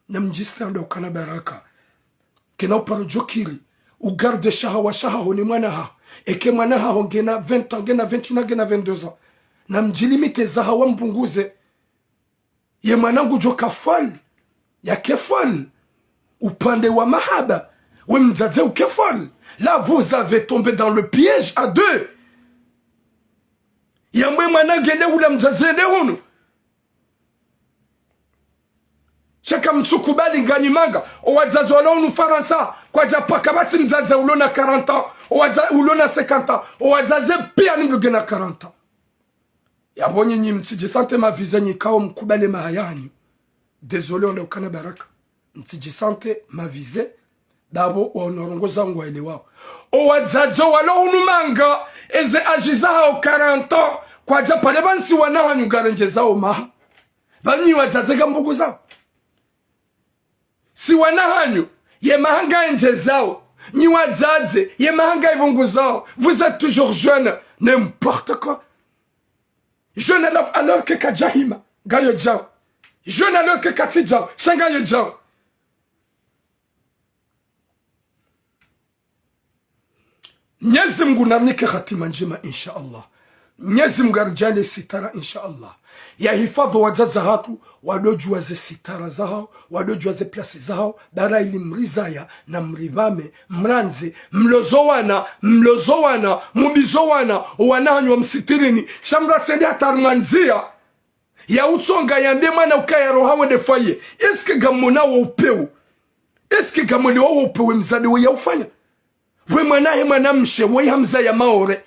Namdjistrende ukana baraka. Kena uparo djokiri. Ugarde shahawa shahaho ne mwana haho. Eke mwana haho ngena vingt ans, ngena vingt et un ans, ngena vingt-deux ans. Namdjilimite zahawa mbunguze. Ye mwana ngudjoka folle. Yake folle. Upande wa mahaba. We mdzadze uke folle. Là, vous avez tombé dans le piège à deux. Yamwe mwana ngende hula mdzadze nde hunu. Sha kamtsukubali nganyi manga. Owadzadze walo hunu Farantsa. Kwadja paka pvatsi mdzadze ulo na quarante ans. Owadza-, ulo na cinquante ans. Owadzadze pia ni mdru ngena quarante ans. Yapvo nyinyi mtsidjisente mavize nyikao mkubali maha yanyu. Désolé, wandra ukana baraka. Mtsidjisente mavize, dapvo waono rongoza ngwaelewao. Owadzadze walo hunu manga, eze âge zahawo quarante ans, kwadja pare pvantsi wana hanyu ngarendjezao maha. Pvanu nyi wadzadze ngamdjipvunguzao. Si wana hanyu, ye maha ngaendjezao. Nyi wadzadze, ye maha ngaipvunguzao. Vous êtes toujours jeune. N'importe quoi. Jeune alors, alors que kadjahima, ngayo djao. Jeune alors que katsi djao, sha ngayo djao. Mnyezi Mngu narinike hatima ndjema, insha Allah. Mnyezi Mngu aridjaanlie sitara, insha Allah. Yahifadhwi wadzadze hatru, wadodjuwa ze sitara zahawo, wadodjuwa ze place zahawo, bara ili mrizaya na mripvame, mrandze, mlozo wana, mlozo wana, mubizo wana, owana hanyu wamsitirini, sha mratsende hata harimwa ndzia ya utsonga yambie mwana ukaya roha wende foyer. Est-ce que ngamwona wo upeu? Est-ce que ngamwelewa wo upeu we mdzadze we yaufanya? We mwana he mwana mshe, we hamzaya Maore.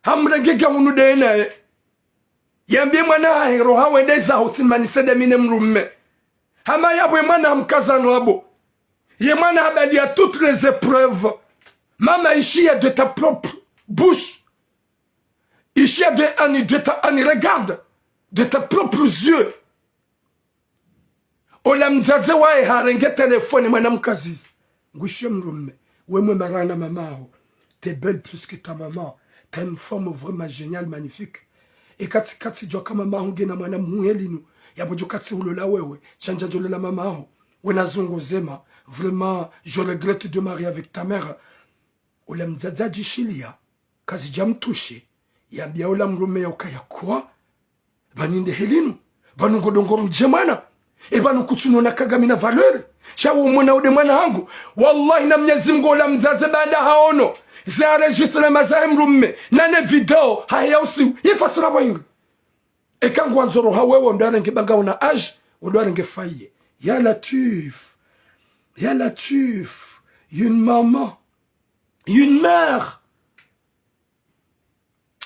Hamrenge ngahunu nde naye. Yambie mwana hahe roha wende zaho tsi mani sende mi ne mdrume. Hama yapvo ye mwana hamkaza ndrabo. Ye mwana habaliya toutes les épreuves. Mama, ishia de ta propre bouche. Ishia de ani, de ta ani, regarde. De tes propres yeux. Ola mdzadze waye harenge téléphone mwana mkazizi. Ngwishiye mdrume. We mwe marana mamaho. T'es belle plus que ta maman. T'as une femme vraiment géniale, magnifique. Eka tsi, eka tsi djuwa ka mamaho ngena mwana mhuu he linu. Yapvo djo katsi hulola wewe. Sha ndjadjo lola mamaho. Wena zungu zema. Vraiment, je regrette de marier avec ta mère. Ola mdzadze adjishiliya, kazidja mtoucher, yambia ola mdrume ya ukaya kwa, pvanu nde he linu, pvanu ngodjo ngorudje mwana, e pvanu kutsunona ka ngamina valeur, sha wo mwana wo nde mwana hangu. Wallahi na Mnyezi Mngu ola mdzadze baanda haono, ze enregistrement zahe mdrume, na ne video, hahe ya usiu, yifasira pvwa hindru. Eka ngwandzo roha wewe, ndo arenge banga una âge, ndo arenge foyer. Ya Latwif. Ya Latwif. Une maman. Une mère.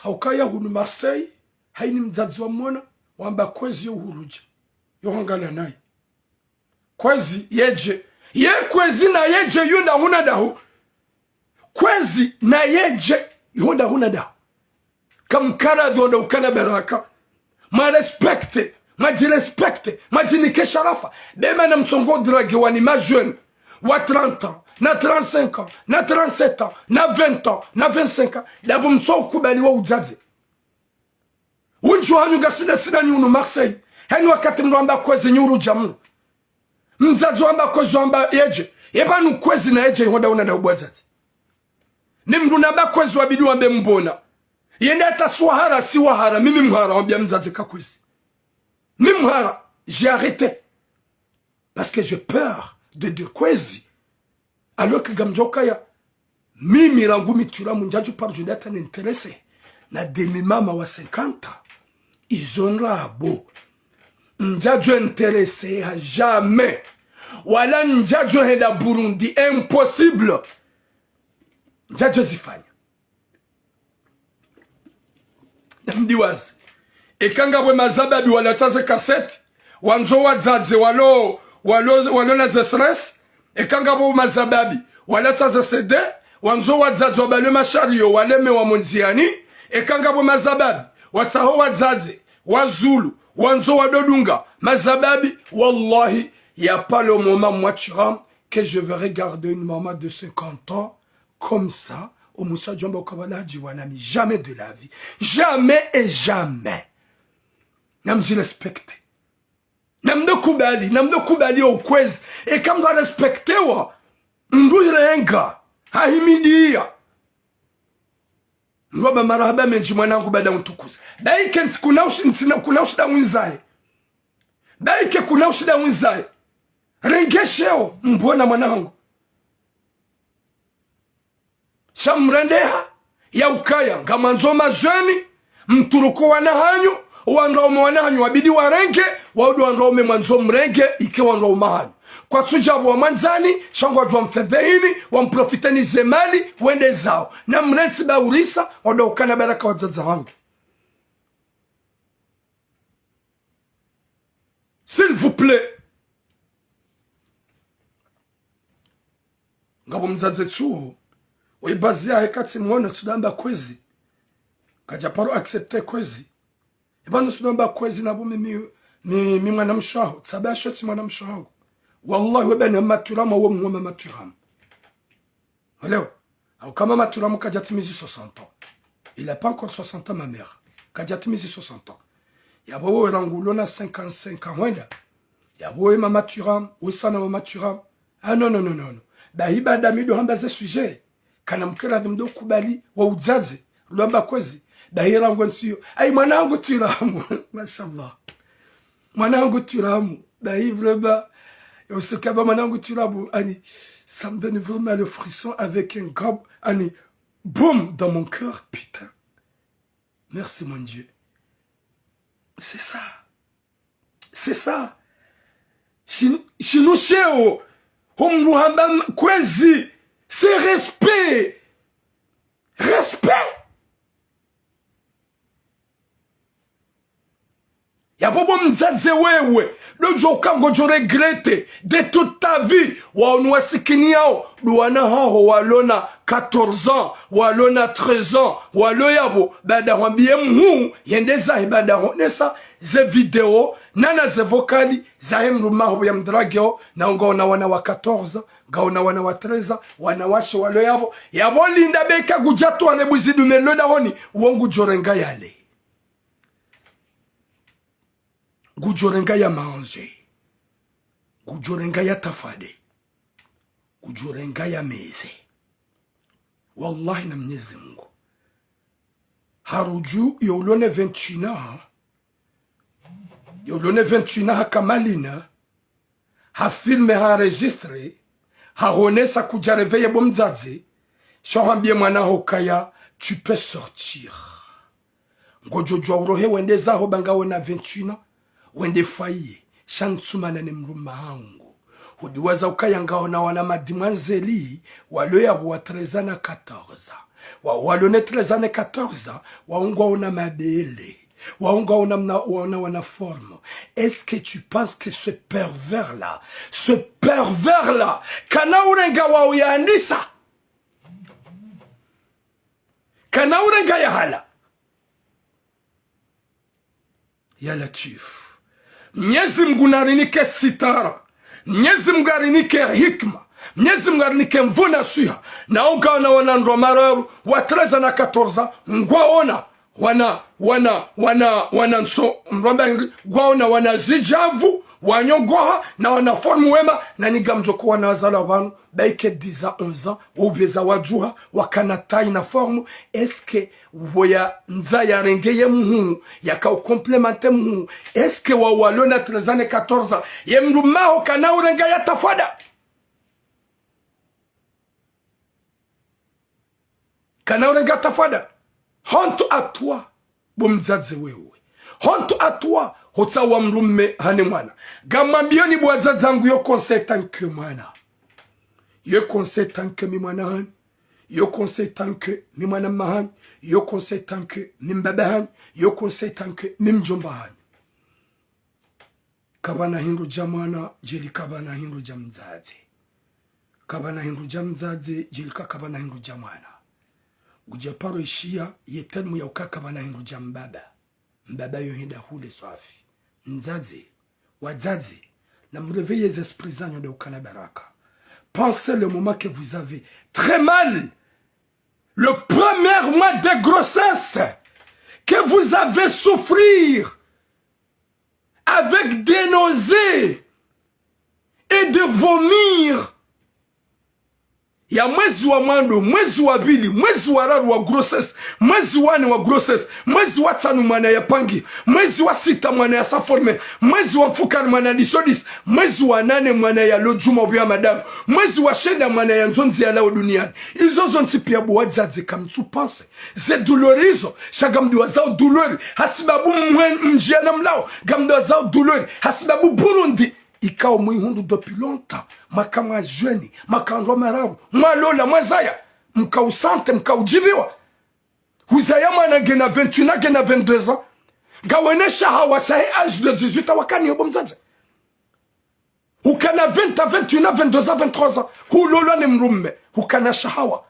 Haukaya hunu Marseille, haini mdzadze wa mwana, wamba kwezi yo hurudja. Yo hangala naye. Kwezi yedje. Ye kwezi na yedje yunda huna dahu. Kwezi na yedje yunda huna dahu. Kamkara dhoda ukana baraka. Mwa respecte, mwa dji respecte, mwa djinike sharafa. Be mana mtsongo drague wani ma jeune wa trente ans, na trente-cinq ans, na trente-sept ans, na vingt ans, na vingt-cinq ans. Dapvo mtso kubali wo udzadze. Wundji wahanyu ngasina sina nyi unu Marseille. Heni wakati mdru amba kwezi nyi urudja mnu. Mdzadze wamba kwezi wamba yedje. Ye pvanu kwezi na yedje yihonda una dahu bo wadzadze. Ni mdru namba kwezi wabidi wambe mbona. Yende hata swahara, si wahara, mimi mhara wambia mdzadze ka kwezi. Mi mhara, j'ai arrêté. Parce que j'ai peur de dire kwezi. Alors que ngamdjo kaya, mimi rangu mitula mundjadju pardon data n'intéressé na demi mama wa cinquante ans. Izo ndrabo. Ndjadju intéressé ha jamais. Wala ndjadju henda Burundi, impossible. Ndjadju zifanya. Namdiwaze. Eka ngapvo mazababi walatsa ze cassette, wandzo wadzadze walo, walo, walo na ze stress. Eka ngapvo mazababi walatsa ze C D, Wandzo wadzadze wabalwe mashariyo, walemewa mo ndziani, eka ngapvo mazababi, watsaho wadzadze, wazulu, wandzo wadodunga, mazababi, wallahi, y a pas le moment, moi, Thuram, que je vais regarder une maman de cinquante ans comme ça, omusa djomba ukabala hadjiwa nami, jamais de la vie. Jamais et jamais. Namdji respecte. Namdo kubali, namdo kubali o ukwezi. Eka mndru arespectewa, mndru irenga, hahimidiya. Mndru amba marahaba mendji mwanangu baada untukuza. Baike ntsi kuna ushi-, ntsina, kuna ushida windzaye. Baike kuna ushida windzaye. Renge sheo, mbona mwanangu. Sha mrendeha, ya ukaya, ngamwandzo majeni, mturuku wana hanyu, wandruwaume wana hanyu wabidi warenge, waudu wandruwaume mwandzo mrenge, ike wandruwaume hanyu. Kwatsudja pvo wamwandzani, sha ngwadjuwa mfedheheni, wamprofiteni ze mali, wende zawo. Namrentsi baurisa, wandru ukana baraka wadzadze hangu. S'il vous plaît. Ngapvo mdzadze tsuhu, oyi bazi yahe katsi mwono tsudo amba kwezi. Kadja paro accepter kwezi. Eba no tsudo amba kwezi napvo mi, mi, mi, mi mwana mshe waho, tsaba ya shotsi mwana mshe wangu. Wallahi we bani mama Thuram, we mwa mama Thuram. Elewa. Au kama mama Thuram kadja timizi soixante ans. Il a pas encore soixante ans, ma mère. Kadja timizi soixante ans. Yapvo wewe rangu ulona cinquante-cinq ans hwenda. Yapvo wewe mama Thuram, we sana mama Thuram. Ah, non, non, non, non, non. Bahi baada mi do hamba ze sujet. Kana mkera mdo kubali wa udzadze. Lwamba kwezi. Bahi rangu ntsiyo. Ayi mwanangu Thuram. Mashallah. Mwanangu Thuram, dahi vraiment, et on se kaba mwanangu Thuram, ani, ça me donne vraiment le frisson avec un gab, ani, boum, dans mon cœur, putain. Merci mon Dieu. C'est ça. C'est ça. Shin-, shinu sheo, ho mndru hamba m-, kwezi, c'est respect. Respect. Yapvo bo mdzadze wewe, dodjo uka ngodjo regretter de toute ta vie, waonu wasikini yao, ndo wana haho walona quatorze ans, walona treize ans, walo yapvo, baada hwambiye mhuu, yende zahe baada honesa, ze vidéo, nana ze vocal, zahe mdrume haho ya mdrageo, na ngaona wana wa quatorze, ngaona wana wa treize, wanawashe walo yapvo, yapvo linda beka kudja twale buzi dume lo dahoni, wo ngudjo renga yale. Ngudjo renga ya manje. Ngudjo renga ya tafade. Ngudjo renga ya meze. Wallahi na Mnyezi Mungu. Harudju yo ulone vingt et un ans. Yo ulone vingt et un ans haka malina. Ha filme, ha enregistré. Ha honesa kudja réveiller bo mdzadze. Sha hwambiye mwana haho kaya, tu peux sortir. Ngodjo djuwa urohe wende zaho ba ngaona vingt et un ans, wende fwaye, sha ntsumana ne mdrume hangu. Hudiwaza ukaya ngaona wana madimwazeli, walo yapvo wa treize ans na quatorze ans. Wa, walo ne treize ans na quatorze ans, wao ngwaona mabele. Wao ngwaona mna, waona wana forme. Est-ce que tu penses que ce pervers-là, ce pervers-là, kana urenga wa uyandisa? Kana urenga ya hala? Ya Latwif. Mnyezi Mungu narinike sitara. Mnyezi Mungu arinike hikima. Mnyezi Mungu arinike nvuu na swiha. Na ungaona wana ndro mararu, wa treize ans na quatorze ans, ngwaona wana, wana, wana, wana ntso, mromba hindri, ngwaona wana zidjavu, wanyogoha, na wana forme wema, na nyi ngamdjo ko wana wazalwa pvanu, baike dix ans, onze ans, wo ubeza wadjuha, wakana taille na forme, est-ce que pvo yandza yarenge ye mhuu, yaka ucomplémenter mhuu, est-ce que wa walona treize ans na quatorze ans, ye mdrume haho kana urenga ya tafada? Kana urenga tafada? Honte à toi, bo mdzadze wewe. Honte à toi, hotsaha mdrume hane mwana. Ngamwambiyoni bo wadzadze wangu, yo conseil tant que mwana. Yo conseil tant que mi mwana hanyu. Yo conseil tant que mi mwana mma hanyu. Yo conseil tant que mi mbaba hanyu. Yo conseil tant que mi mdjomba hanyu. Kapvana hindru dja mwana, djeli kapvana hindru dja mdzadze. kapvana hindru dja mdzadze, djilika kapvana hindru dja mwana. Ngudja paro ishiya ye terme ya uka kapvana hindru dja mbaba. Mbaba yo henda hule swafi. Mdzadze, wadzadze, na mréveillez ze esprits zanyu nde ukana baraka. Pensez le moment que vous avez très mal, le premier mois de grossesse que vous avez souffrir avec des nausées et de vomir ya mwezi wa mwando, mwezi wa pvili, mwezi wa raru wa grossesse, mwezi wa nne wa grossesse, mwezi wa tsanu mwana ya pangi, mwezi wa sita mwana ya saforme, mwezi wa mfukari mwana disodis, mwezi wa nane mwana ya lodjuma ubi ya madamu, mwezi wa shenda mwana ya ndzondzi ya lao duniani. Izo zontsi piya bo wadzadze kamtsu pense. Ze douleur izo, sha ngamdi wazao douleur, hasibabu mwen-, mdjiana mlao, ngamdi wazao douleur, hasibabu Burundi ikao mwihundru depuis longtemps, mwaka mwa jeune, mwaka ndrwa mararu, mwalola, mwazaya, mkausante, mkaudjibiwa. Huzaya mwana ngena vingt et un ans, ngena vingt-deux ans. Ngawena shahawa shahe âge de dix-huit ans, wakani yobo mdzadze. Hukana vingt ans, vingt et un ans, vingt-deux ans, vingt-trois ans. Hulolwa ne mrume. Hukana shahawa.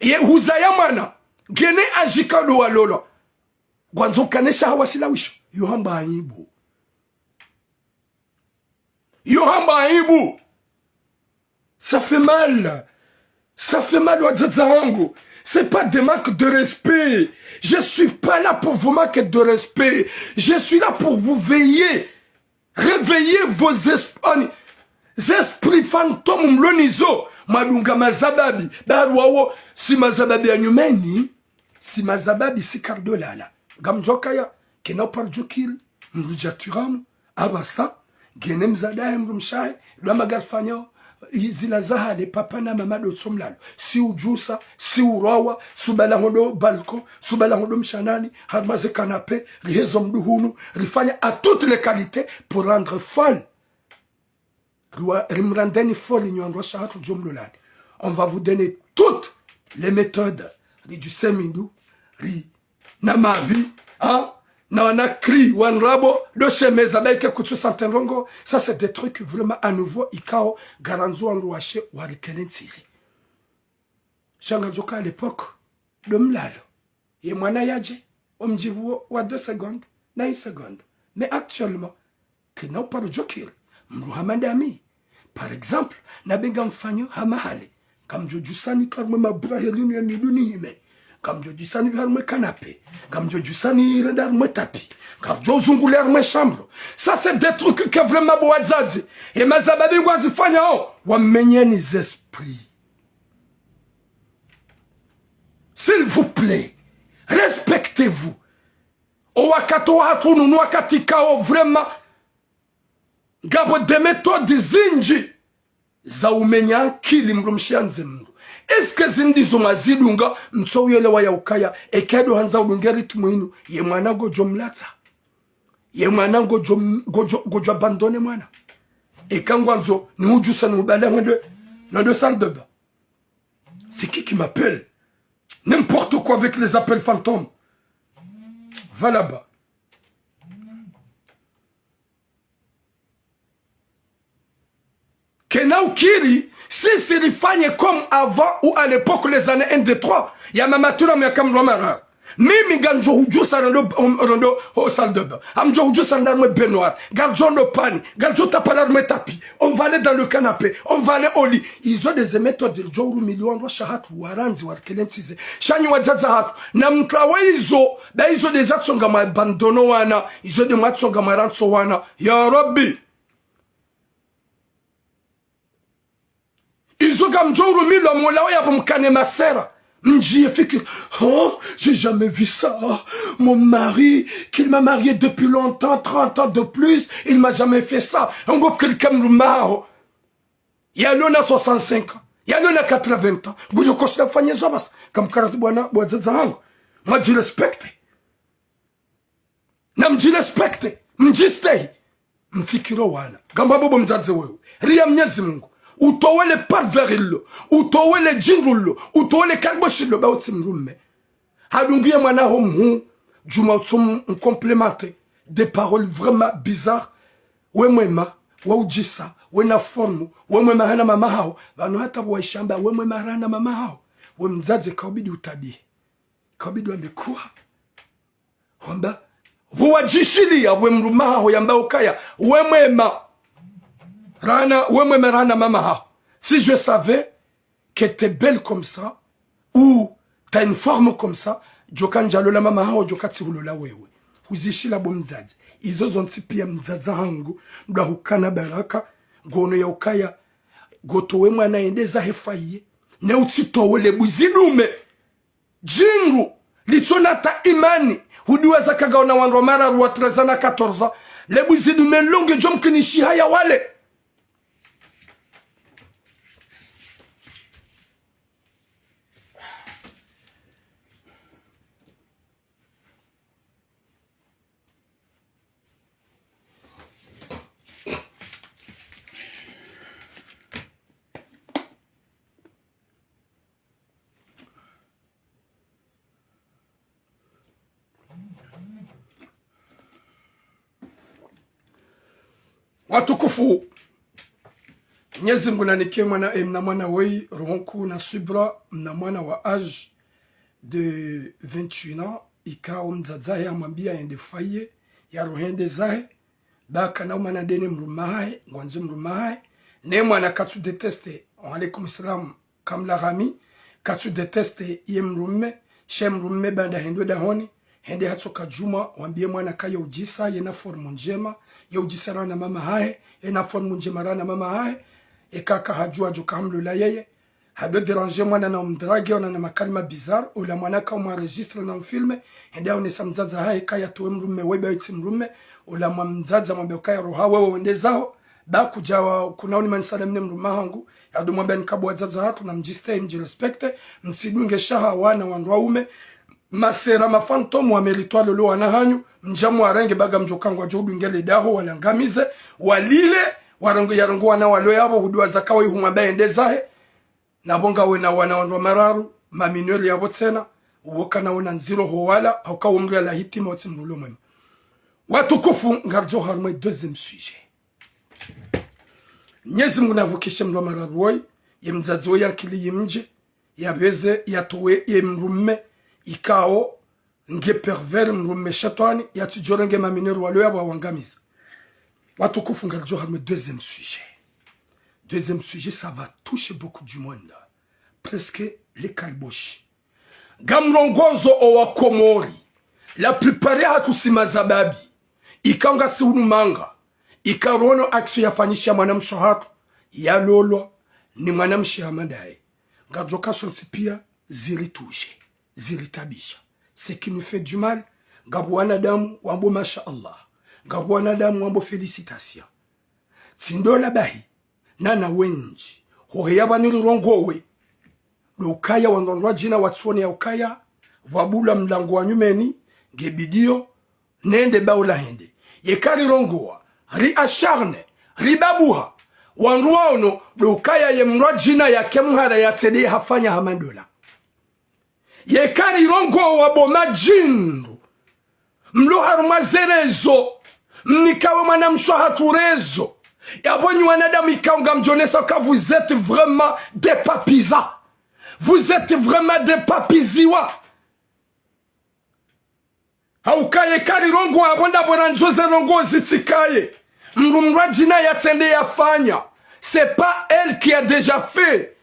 Ye huzaya mwana ngena âge ikao ndo walolwa. Ngwandzo ukane shahawa shilawisho. Yo hamba aibu. Yo hamba aibu. Ça fait mal. Ça fait mal, wadzadze wangu. C'est pas des manques de respect. Je suis pas là pour vous manquer de respect. Je suis là pour vous veiller. Réveillez vos esprits. Ani, ze esprits fantômes mlo nazo. Mwadunga mazababi. Baruwawo, si mazababi ya nyumeni. Si mazababi, si kardolala. Ngamdjo kaya, kena uparo djukiri, mdru dja turamu, apvasa, ngena mdzadze wahe, mdrumshe wahe, ndo magalifanyao, zila za hale, papa na mama ndo tso mlalo. Si udjusa, si urawa, si ubala hondo balcon, si ubala hondo mshanani, harumwa ze canapé, rihezo mdru hunu, rifanya à toutes les qualités pour rendre folle. Riwa-, rimrandeni folle nyi wandru washe hatru djo mlolani. On va vous donner toutes les méthodes. Ridjuse mindru, ri na mavi, hein? Na wana cri, wandrabo, ndo shemeza, baike kutsu sante ndrongo. Ça, c'est des trucs vraiment à nouveau, ikao, ngarandzo wandru washe, warikele ntsize. Sha ngamdjo ka à l'époque, ndo mlalo. Ye mwana yadje, omdjibu wo wa deux secondes, na une seconde. Mais actuellement, kena uparo djukiri, mdru hama ndami. Par exemple, nabe ngamfanyo hama hale. Ngamdjo djusani harumwe mabura helinu ya miduni hime. Ngamdjo djusani harumwe canapé. Ngamdjo djusani renda harumwe tapis. Ngamdjo zungule harumwe chambre. Ça, c'est des trucs que vraiment bo wadzadze. Ye mazababi ngwazifanyao. Wamenyeni ze esprits. S'il vous plaît, respectez-vous. O wakati wa hatru unu, wakati ikao vraiment, ngapvo des méthodes zindji za umenya akili mdrumshe yandze mdru. Est-ce que zindri zo mwazidunga, mtso uyelewa ya ukaya, eka ndo handza udunge rythme inu, ye mwana ngodjo mlatsa. Ye mwana ngodjo, ngodjo, ngodjo abandonner mwana. Eka ngwandzo, ni udjusa ni ubala hondo, hondo salle de bain. C'est qui qui m'appelle? N'importe quoi avec les appels fantômes. Va là-bas. Kena ukiri, sisi rifanye comme avant ou à l'époque, les années un, deux, trois. Ya mama turamu yaka mdrwa mararu. Mimi ngamdjo hudjusa rando, um, rando, ho salle de bain. Ngamdjo hudjusa rando harumwe baignoire. Ngamdjo ndo pani. Ngamdjo tapala harumwe tapis. On va aller dans le canapé. On va aller au lit. Izo nde ze méthodes ridjo urumiliwa wandru washe hatru warandzi warikele ntsize. Sha nyi wadzadze hatru. Na mtrawe izo. Ba izo nde zatsonga mwa abandonner wana. Izo nde mwatsonga mwarantso wana. Ya Rabbi. Izo ngamdjo urumilwa molawo yapvo mkane masera. Mdjiye fikiri. Oh, j'ai jamais vu ça. Mon mari, qu'il m'a marié depuis longtemps, trente ans de plus, il m'a jamais fait ça. Ngo fikiri kamrumaho. Yalona soixante-cinq ans. Yalona quatre-vingts ans. Ngudjo kosha fanye zo basi. Kamkarati bwana, bo wadzadze hangu. Mwadjirespecte. Na mdjirespecte, mdjistehi. Mfikiri o wana. Ngamba bo bo mdzadze wewe. Ria Mnyezi Mungu. Utowe le parvers lilo. Utowe le djindru lilo. Utowe le kalboshi lilo. Ba utsi mdrume. Hadungiye mwana ho mhuu. Djuma utso m-, mcomplimenter. Des paroles vraiment bizarres. We mwema. we udjisa, wena forme, we mwema rahana mama haho. Pvanu hata pvo waishamba, we mwema rahana mama haho. We mdzadze kaubidi utabihe. Kaubidi wambe kuwa. Hamba, pvo wadjishiliya, we mdrume haho yamba ukaya, we mwema rahana, we mwema rahana mama haho. Si je savais que t'es belle comme ça, ou t'as une forme comme ça, djoka ndjalola mama haho, djoka tsihulola wewe. Huzishila bo mdzadze. Izo zontsi piya mdzadze hangu, mdru hukana baraka, ngono ya ukaya, ngotowe mwana yende zahe faye, ne utsitowe le buzi dume. Djindru, litsona ta imani, hudiwaza kagaona wandru wa mararu wa treize ans na quatorze ans, le buzi dume longe djo mkinishiha ya wale. Watukufu, Mnyezi Mngu nanike mwana, eh, mna mwana woyi, roho nkuu na subra, mna mwana wa âge de vingt et un ans, ikao mdzadze wahe amwambiya yende faye, ya rohende zahe, ba kana umana ndene mdrume wahahe, ngwandzo mdrume wahahe, ne mwana katsu déteste, wa alaikum salam, Kamla Rami, katsu déteste ye mdrume, she mdrume baanda hende dahoni, hende hatsoka djumwa, wambiye mwana ka ye udjisa, yena forme ndjema, ye udjisa rahana mama hahe, yena forme ndjema rahana mama hahe, eka kahadjuwa djo kahamlola yeye, hado déranger mwana na umdrague, ona na makalima bizarre, ola mwana ka umwa enregistré na umfilmé, hende haonesa mdzadze wahahe ka yatowe mdrume, weba yitsi mdrume, ola mwa mdzadze amwambe ukaya roha wewe wende zaho, ba kudja wa, kuna unimanisana mine mdrume wahangu, yado mwambe nika bo wadzadze hatru na mdjiste, mdjirespecte, mtsidunge shahawa na wandru waume, masera ma fantôme wa mérite lolo wana hanyu, mdja mwarenge ba ngamdjo kangwa djo udunge le daho, walangamize, walile, warongo, yarongo wana walo yapvo, hudiwaza ka waihumwa ba yende zahe, na pvo ngawe na wana wandru wa mararu, ma mineurs yapvo tsena, uwo kana wona ndziro ho wala, hauka wo mdru yala hitima wotsi mdru ulo mwema. Watukufu, ngaridjo harumwa deuxième sujet. Mnyezi Mngu navukishe mdru wa mararu woyi, ye mdzadze woyi akili yimdje, yapveze, yatowe ye mdrume, ikao, nge pervers, mdrume shetwani, yatsidjorenge ma mineurs walo yapvo wawangamiza. Watukufu, ngaridjo harumwa deuxième sujet. Deuxième sujet, ça va toucher beaucoup du monde. Presque les kalboshi. Ngamrongozo owa Komori. La plupart yahatru si mazababi. Ika ngasi hunu manga. Ika rono action yafanyisha mwanamshe hatru, yalolwa ni mwanamshe hama ndaye. Ngadjo kaso ntsi piya ziri toucher, ziri tabisha. Ce qui nous fait du mal, ngapvo wanadamu wambo masha Allah. Ngapvo wanadamu wambo félicitations. Tsi ndola bahi, nana wendji, hoheya pvanu rirongowe. Ndo ukaya wandru wandru wadjina watsione ya ukaya, pvwabulwa mlango wa nyumeni, nge bidiyo, nende baula hende. Yeka rirongowa, ri acharné, ribabuha, wandru waono, ndo ukaya ye mdru wadjina yake mhara yatsende hafanya hama ndola. Yeka rirongowa bo madjindru, mlo harumwa ze réseaux, mnikawe mwanamshe hatru réseaux. Yapvo nyi wanadamu ikao ngamdjonesa ka vous êtes vraiment dépapisa. Vous êtes vraiment dépapiziwa. Hauka yeka rirongowa yapvo ndapvo randzo ze ndrongoo zitsikaye. Mdru mdru wadjina yatsende yafanya. C'est pas elle qui a déjà fait.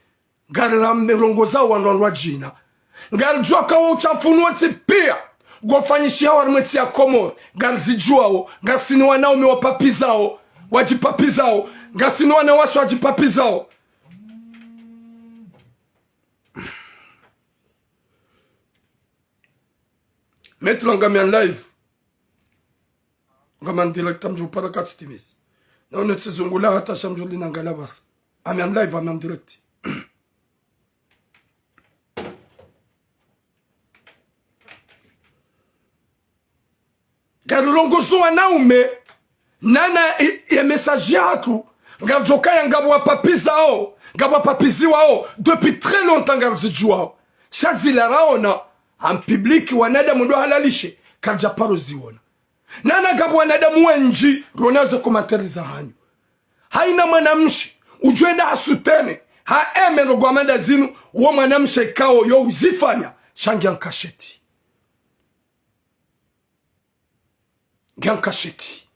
Ngarirambe rongoza wandru wandru wadjina. Ngaridjuwa ka wo utshafu wontsi piya ngofanyishiha harumwa entsi ya Komori. Ngarizidjuwawo. Ngasina wanaume wapapizao, wadjipapizao. Ngasina wanawashe wadjipapizao. Maintenant, ngami en live. Ngami en direct, ngamdjo para katsitimizi. Na une tsizungula hata sha mdjo linangala basi. Ngami en live, ngami en direct. Ngarirongozo wanaume, nana i, i message yahatru, ngaridjo kaya ngapvo wapapizao, ngapvo wapapiziwao, depuis très longtemps ngarizidjuwao. Sha zila raona, en public wanadamu ndo halalishe, karidja paro ziona. Nana ngapvo wanadamu wendji, rona ze commentaires zahanyu. Haina mwanamshe udjo enda ha soutenir, ha aimer ndrongo hama nda zinu, wo mwanamshe ikao yo uzifanya, sha nge en cachette. Nge en cachette.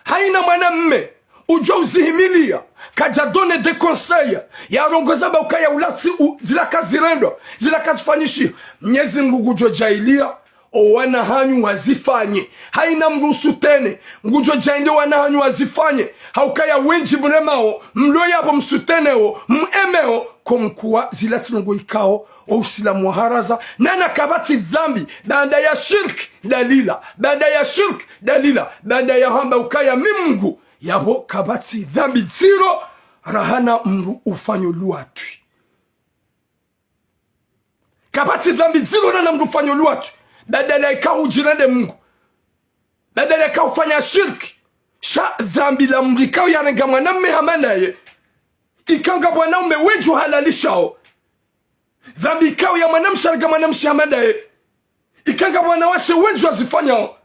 Haina mwanamme udjo uzihimilia, kadja donner des conseils, ya rongoza ba ukaya ulatsi u-, zila kazirendwa, zila kazifanyishiha. Mnyezi Mngu ngudjo djaaliya o wana hanyu wazifanye. Haina mdru usoutenir, ngudjo djaaliya o wana hanyu wazifanye. Ha ukaya wendji mremao, mlo yapvo msoutenir wo, m-aimer wo, comme quoi zila tsi ndrongo ikao o usilamu waharaza, nana kapvatsi dhambi baada ya shirk dalila, baada ya shirk dalila, baada ya hamba ukaya mi Mngu, yapvo kapvatsi dhambi ndziro rahana mdru ufanya o luwatwi. Kapvatsi dhambi ndziro rahana mdru ufanya o luwatwi, badala ikao udjirende Mngu, badala ikao ufanya shirk, sha dhambi la mdru ikao yarenga mwanamme hama ndaye, ikao ngapvo wanaume wendji uhalalishawo. Dhambi ikao ya mwanamshe arenga mwanamshe hama ndaye, ikao ngapvo wanawashe wendji wazifanyao.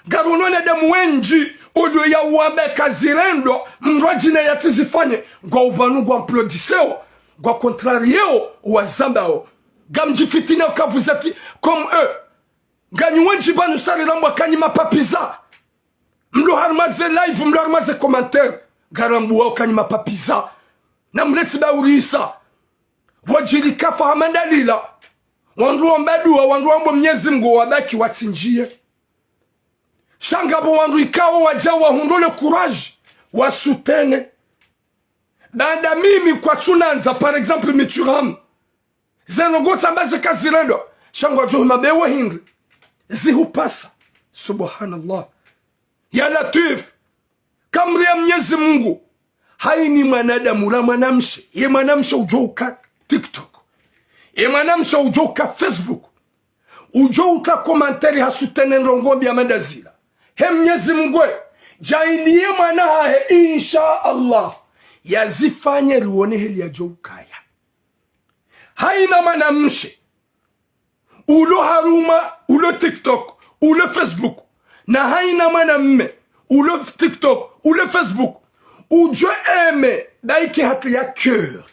Ngari wona wanadamu wendji, au lieu ya uwambe kazirendwa, mdru adjina yatsizifanye, ngwao pvanu ngwa applaudisseo, ngwa contrarieo, wazambao. Ngamdjifitinia uka vous êtes comme eux. Nganyi wendji pvanu sari rambwa kanyi mapapiza. Mlo harumwa ze live, mlo harumwa ze commentaire, ngarambuwao kanyi mapapiza. Na mleti ba urisa. Wadjiri kafa hama ndalila. Wandru wamba dua, wandru wamba Mnyezi Mngu wabaki watsindjiye. Sha ngapvo wandru ikao wadja wahundro le courage, wasoutenir. Baanda mimi kwatsunandza, par exemple, mi Thuram. Ze ndrongo tsamba ze kazirendwa, sha ngwadjo hima be wo hindri. Zihupasa. Subhanallah. Ya Latwif. Kamria Mnyezi Mngu. Haini mwanadamu la mwanamshe. Ye mwanamshe udjo uka TikTok. Ye mwanamshe udjo uka Facebook. Udjo uka commentaire ha soutenir ndrongo mbi hama ndazila. He Mnyezi Mngu we, djaaliye mwana hahe, insha Allah, yazifanye luone heli yadjo ukaya. Haina mwanamshe ulo harumwa, ulo TikTok, ulo Facebook, na haina mwanamme ulo TikTok, ulo Facebook, udjo aimer, baike hata ya cœur.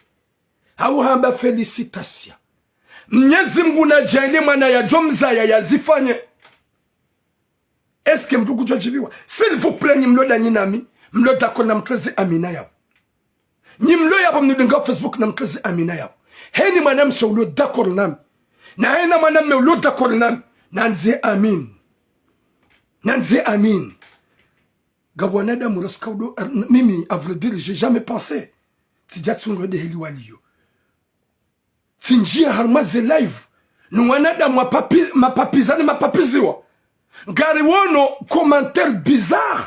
Hau hamba félicitations. Mnyezi Mngu nadjaaliye mwana yadjo mzaya yazifanye. Est-ce que mdru kudjo djibiwa? S'il vous plaît, nyi mlo danyi nami, mlo d'accord na mtreze amina yapvo. Nyi mlo yapvo mnidunga Facebook na mtreze amina yapvo. Heni mwanamshe ulo d'accord nami. Na hena mwanamme ulo d'accord nami. Nandziye amin. Nandziye amin. Ngapvo wanadamu raska udo, mimi, à vrai dire, j'ai jamais pensé. Tsidja tsungo de heli waliyo. Tsindjiya harumwa ze live. Ni wanadamu wa papi-, mapapiza ni mapapiziwa. Ngari wono commentaire bizarre.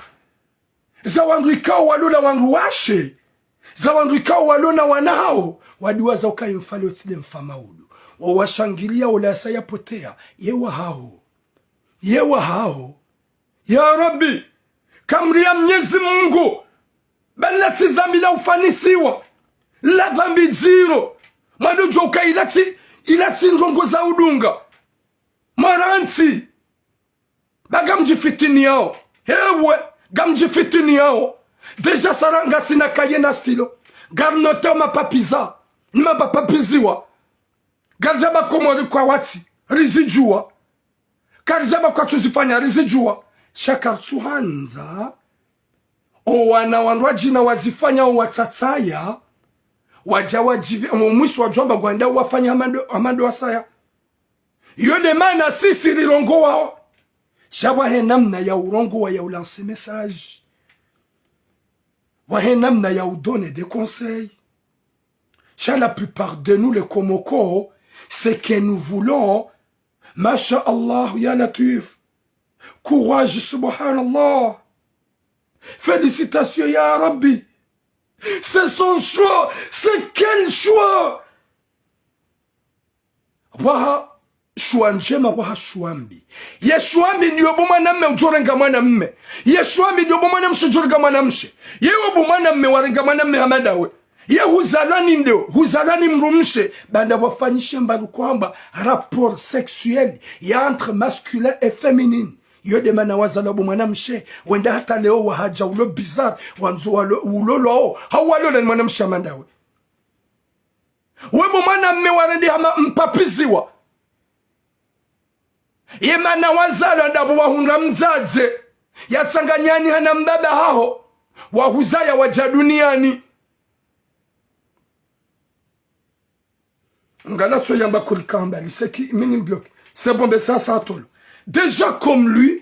Za wandru ikao walo na wandru washe. Za wandru ikao walo na wana hawo. Wadiwaza ukaya mfalme tsi nde mfama udu. Wawashangiliya ola yasa yapoteya. Ye wahawo. Ye wahawo. Ya Rabbi, kamriya Mnyezi Mungu, bali latsi dhambi la ufanisiwa, la dhambi dziro, mwadodjoka ilatsi, ilatsi ndrongo za udunga. Mwarantsi, ba ngamdjifitiniyao. Ewe, ngamdjifitiniyao. Déjà saranga sina kaye na stylo. Ngarnoteo mapapiza, ni mapapiziwa. Ngaridjaba Komori kwa watsi, rizidjuwa. Karidjaba kwatsu zifanya, rizidjuwa. Sha karitsuhandza owana wandru wadjina wazifanya owatsatsaya, wadja wadjivi, omwiso wadjwamba ngwandao wafanya hamando, hamando wasaya. Iyo nde mana sisi rirongowao. Sha pvwahe namna ya urongowa, ya ulancer message. Pvwahe namna ya udonner des conseils. Sha la plupart de nous, les Komoko, ce que nous voulons, Masha Allah, ya Latwif. Courage, subhanallah. Félicitations, ya Rabbi. C'est son choix. C'est quel choix? Pvwaha shuwa ndjema, pvwaha shuwa mbi. Ye shuwa mbi ndiyo bo mwanamme udjorenga mwanamme. Ye shuwa mbi ndiyo bo mwanamshe udjorenga mwanamshe. Ye wo bo mwanamme warenga mwanamme hama ndawe. Ye huzalwa ni ndeo, huzalwa ni mdrumshe, banda wafanyishe mbaru kwamba rapport sexuel ya entre masculin et féminin. Yo nde mana wazalwa bo mwanamshe, wenda hata leo wahadja ulo bizarre, wandzo walo, ulolwao, hau walola ni mwanamshe hama ndawe. We bo mwanamme warendeha ma mpapiziwa. Ye mana wazalwa ndapvo wahundra mdzadze, yatsanganyani hana mbaba haho, wahuzaya wadja duniani. Ngala tso yamba kuri kamba, li seki mini bloc. C'est bon, ben ça, ça tolo. Déjà comme lui,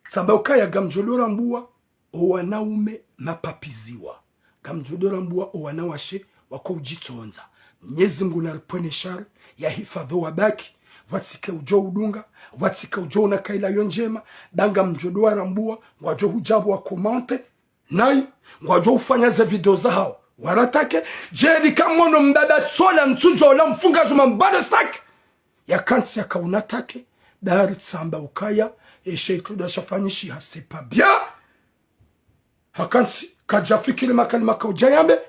tsamba ukaya ngamdjo ndo rambuwa, o wanaume mapapiziwa. Ngamdjo ndo rambuwa, o wanawashe wako udjitsondza. Mnyezi Mngu naripvwene shari, yahifadhwi wabaki, pvatsike udjo udunga, pvatsike udjo ona kaila yo ndjema, nda ngamdjo ndo warambuwa, ngwadjo hudja pvo wa commente, nayi, ngwadjo ufanya ze video zahao, waratake, djeli kamono mbaba tsola ntsudjo ola mfunga djuma mbale stake. Yakantsi yaka unatake, dari tsamba ukaya, eshe itruda shafanyishiha, c'est pas bien. Hakantsi, kadjafikiri makalima kaudja yambe.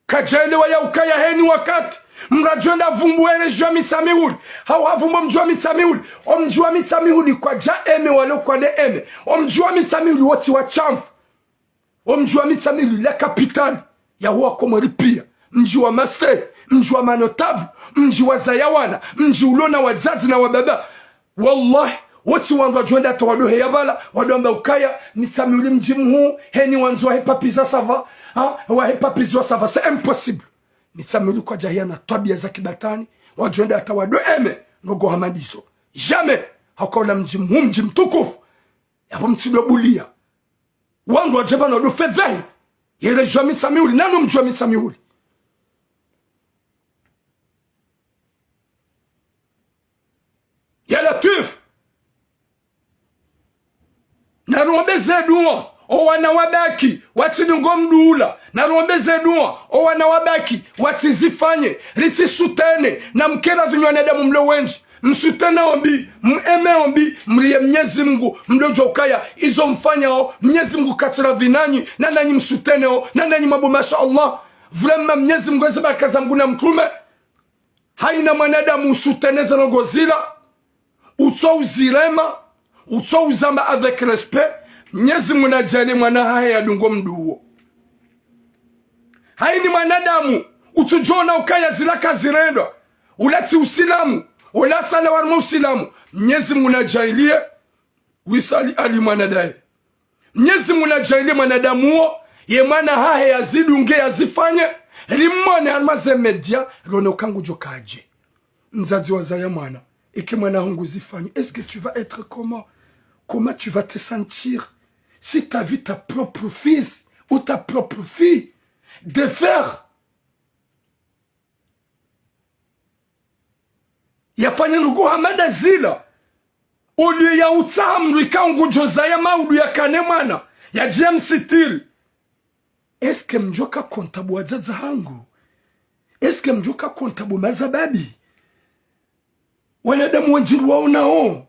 Kadjaelewa ya ukaya heni wakati mradjwenda vumbuwa e région ya Mitsamihuli, hau havumbuwa mdji wa Mitsamihuli. O mdji wa Mitsamihuli kwadja eme walo kwande eme. O mdji wa Mitsamihuli wotsi wa shamfu. O mdji wa Mitsamihuli la capitale ya huwa Komori pia. Mdji wa master, mdji wa manotable, mdji wa zayawana, mdji ulona wadzadze na wababa. Wallahi, wotsi wandru wadjwenda hata wado heya pvala, wado amba ukaya, Mitsamihuli mdji mhuu, heni wandzo wahe papiza ça va, ha, wahe papiziwa ça va, c'est impossible. Mitsamihuli kwadja hiya na twabiya za kibatwani, wadjwenda hata wado eme, ndrongo hama ndizo. Jamais, hauka ola mdji mhuu, mdji mtukufu. Yapvo mtsidjo buliya. Wandru wadje pvanu wado fedhehi ye région ya Mitsamihuli, nano mdji wa Mitsamihuli. Ya Latwif. Narombe ze duwa, o wana wabaki, watsidungo mdru ula. Narombe ze duwa, o wana wabaki, watsizifanye, ritsisoutenir, na mkera dhinyi wanadamu mlo wendji. Msoutenir ombi, mweme ombi, mriye Mnyezi Mngu, mdodjo ukaya, izo mfanyao, Mnyezi Mngu katsi radhi nanyi, na nanyi msoutenir o, na nanyi mwambo, masha Allah. Vraiment, Mnyezi Mngu, ezi baraka za Mngu na mtrume. Haina mwanadamu usoutenir ze ndrongo zila, utso uzirema, utso uzamba avec respect, Mnyezi Mngu nadjaanliye mwana hahe yadungo mdru uwo. Haini mwanadamu utsudjona ukaya zila kazirendwa, ula tsi usilamu, ula sala warumwa usilamu, Mnyezi Mngu nadjaanliye, wisali ali mwana daye. Mnyezi Mngu nadjaanliye mwanadamu uwo, ye mwana hahe yazidunge yazifanye, rimwone harumwa ze média, rione uka ngudjo kaje. Mdzadze wazaya mwana, eke mwana haho nguzifanye, est-ce que tu vas être comment? Comment tu vas te sentir si t'as vu ta propre fils ou ta propre fille de faire yafanya ndrongo hama nda zila, au lieu ya utsaha mdru ikao ngudjo zaya maudu yakane mwana, yadje yamsitiri. Est-ce que mdjoka konta bo wadzadze hangu? Est-ce que mdjoka konta bo mazababi? Wanadamu wendji rwaonao.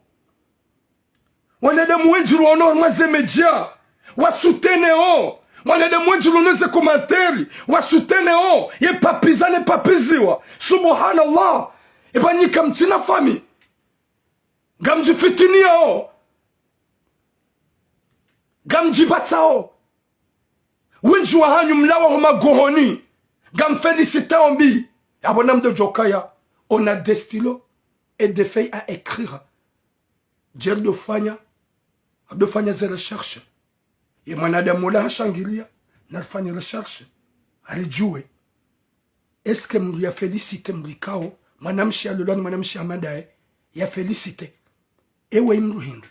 Wanadamu wendji rwaonao harumwa ze média, wasoutenir o. Wanadamu wendji rwaonao ze commentaires, wasoutenir o. Ye papiza ne papiziwa. Subhanallah. Eba nyi kamtsina famille. Ngamdjifitiniyao. Ngamdjipvatsao. Wendji wahanyu mlawa ho magohoni. Ngamféliciter ombi. Yapvo namdodjo ukaya, on a des stylos et des feuilles à écrire. Djeli dofanya, dofanya ze recherche. Ye mwanadamu ula hashangiliya, narifanye recherche, haridjuwe. Est-ce que mdru yaféliciter mdru ikao mwanamshe yalolwa ni mwanamshe hama ndaye, yaféliciter? Ewe mdru hindri.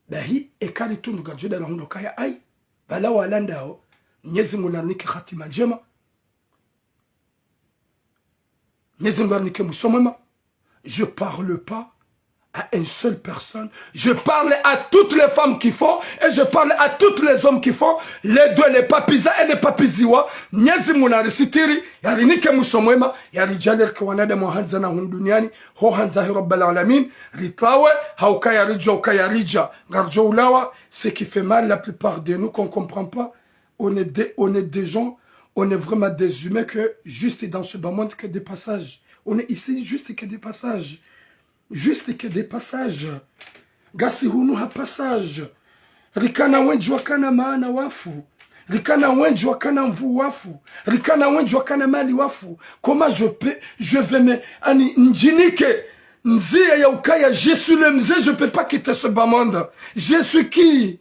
Bahi, eka ritsundu ngadjo dala hundro kaya ayi, pvala wala ndawo, Mnyezi Mngu narinike hatima ndjema. Mnyezi Mngu arinike mwiso mwema. Je parle pas à une seule personne. Je parle à toutes les femmes qui font et je parle à tous les hommes qui font les deux, les papizas et les papiziwa. Mnyezi Mngu narisitiri, yarinike mwiso mwema, yaridjaanliye rike wanadamu wahandza na hunu duniani, ho handza he Rabbal Alamin, ritwawe, hauka yaridja, hauka yaridja, ngaridjo ulawa, ce qui fait mal la plupart de nous qu'on comprend pas. On est des, on est des gens, on est vraiment des humains que juste dans ce bas monde que des passages. On est ici juste que des passages. Juste que de passage. Ngasi hunu ha passage. Rikana wendji wakana maana wafu. Rikana wendji wakana nvuu wafu. Rikana wendji wakana mali wafu. Comment je peux, je vais me, ani, ndjinike ndzia ya ukaya, je suis le mze, je peux pas quitter ce bas monde. Je suis qui?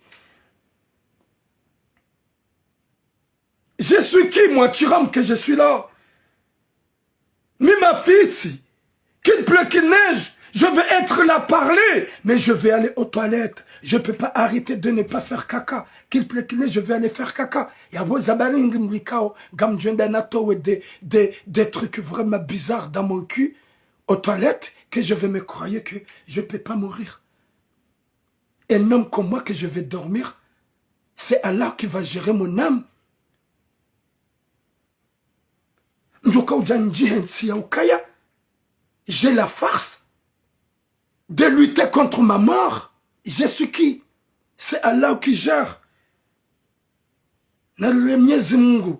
Je suis qui, moi, Thuram, que je suis là? Mi mafiti, qu'il pleut, qu'il neige, je vais être là parler, mais je vais aller aux toilettes. Je peux pas arrêter de ne pas faire caca. Qu'il pleut, qu'il neige, je vais aller faire caca. Yapvo zabari hindri mlikao, ngamdjwenda natowe des, des, des trucs vraiment bizarres dans mon cul, aux toilettes, que je vais me croire que je peux pas mourir. Un homme comme moi que je vais dormir, c'est Allah qui va gérer mon âme. Ndjoka udja ndjihentsi ya ukaya, j'ai la force de lutter contre ma mort. Je suis qui? C'est Allah qui gère. Nalile Mnyezi Mungu.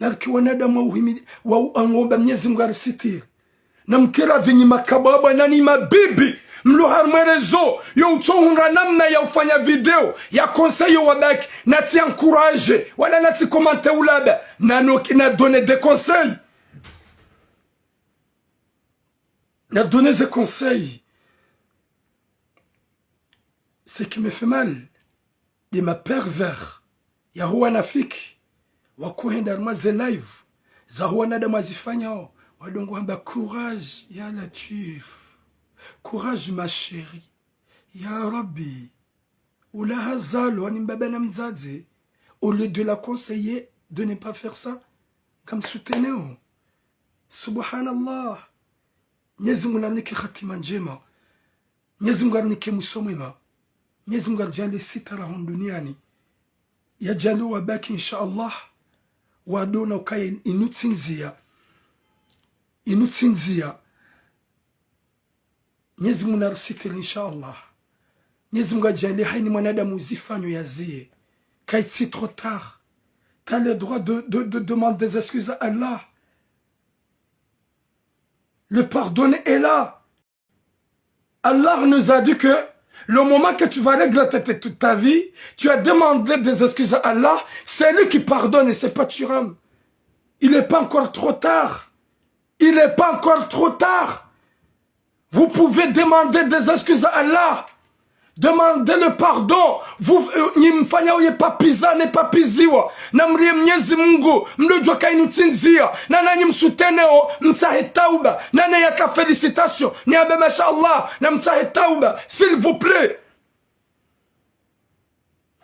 Nalike wanadamu wa uhimidi, wa u-, angomba Mnyezi Mungu arisitiri. Namkira vinyi makababa nani mabibi. Mlo harumwa réseau, yo utsohundra namna ya ufanya video, ya conseil yo wabaki, natsi encourager, wala natsi commenter ulaba, na no-, na donner des conseils. Na donner des conseils. Ce qui me fait mal, de ma pervers, ya huwa nafiki, wakohenda harumwa ze live, za huwa wanadamu wazifanyao, wadungu hamba courage, ya Latif. Courage, ma chérie. Ya Rabbi. Ula hazalwa ni mbaba na mdzadze, au lieu de la conseiller de ne pas faire ça, ngamsouteneo. Subhanallah. Mnyezi Mungu narinike hatima ndjema. Mnyezi Mungu arinike mwiso mwema. Mnyezi Mungu aridjaanlie sitara hunu duniani. Yadjaanlie wabaki, insha Allah, wadona ukaya inu tsi ndzia. Inu tsi ndzia. Mnyezi Mungu narisitiri, insha Allah. Mnyezi Mungu adjaanlie haina mwanadamu uzifanyo yaziye. Kaitsi trop tard. T'as le droit de, de, de demander des excuses à Allah. Le pardon est là. Allah nous a dit que le moment que tu vas regretter toute ta vie, tu as demandé des excuses à Allah, c'est lui qui pardonne et c'est pas Thuram. Il n'est pas encore trop tard. Il n'est pas encore trop tard. Vous pouvez demander des excuses à Allah. Demandez le pardon. Vous, euh, nyi mfanyao ye papiza ne papiziwa. Namrie Mnyezi Mungu, mlodjua ka inu tsi ndzia. Na nanyi msouteneo, mtsahe tauba. Na ne yaka félicitation. Ni abe masha Allah, na mtsahe tauba. S'il vous plaît.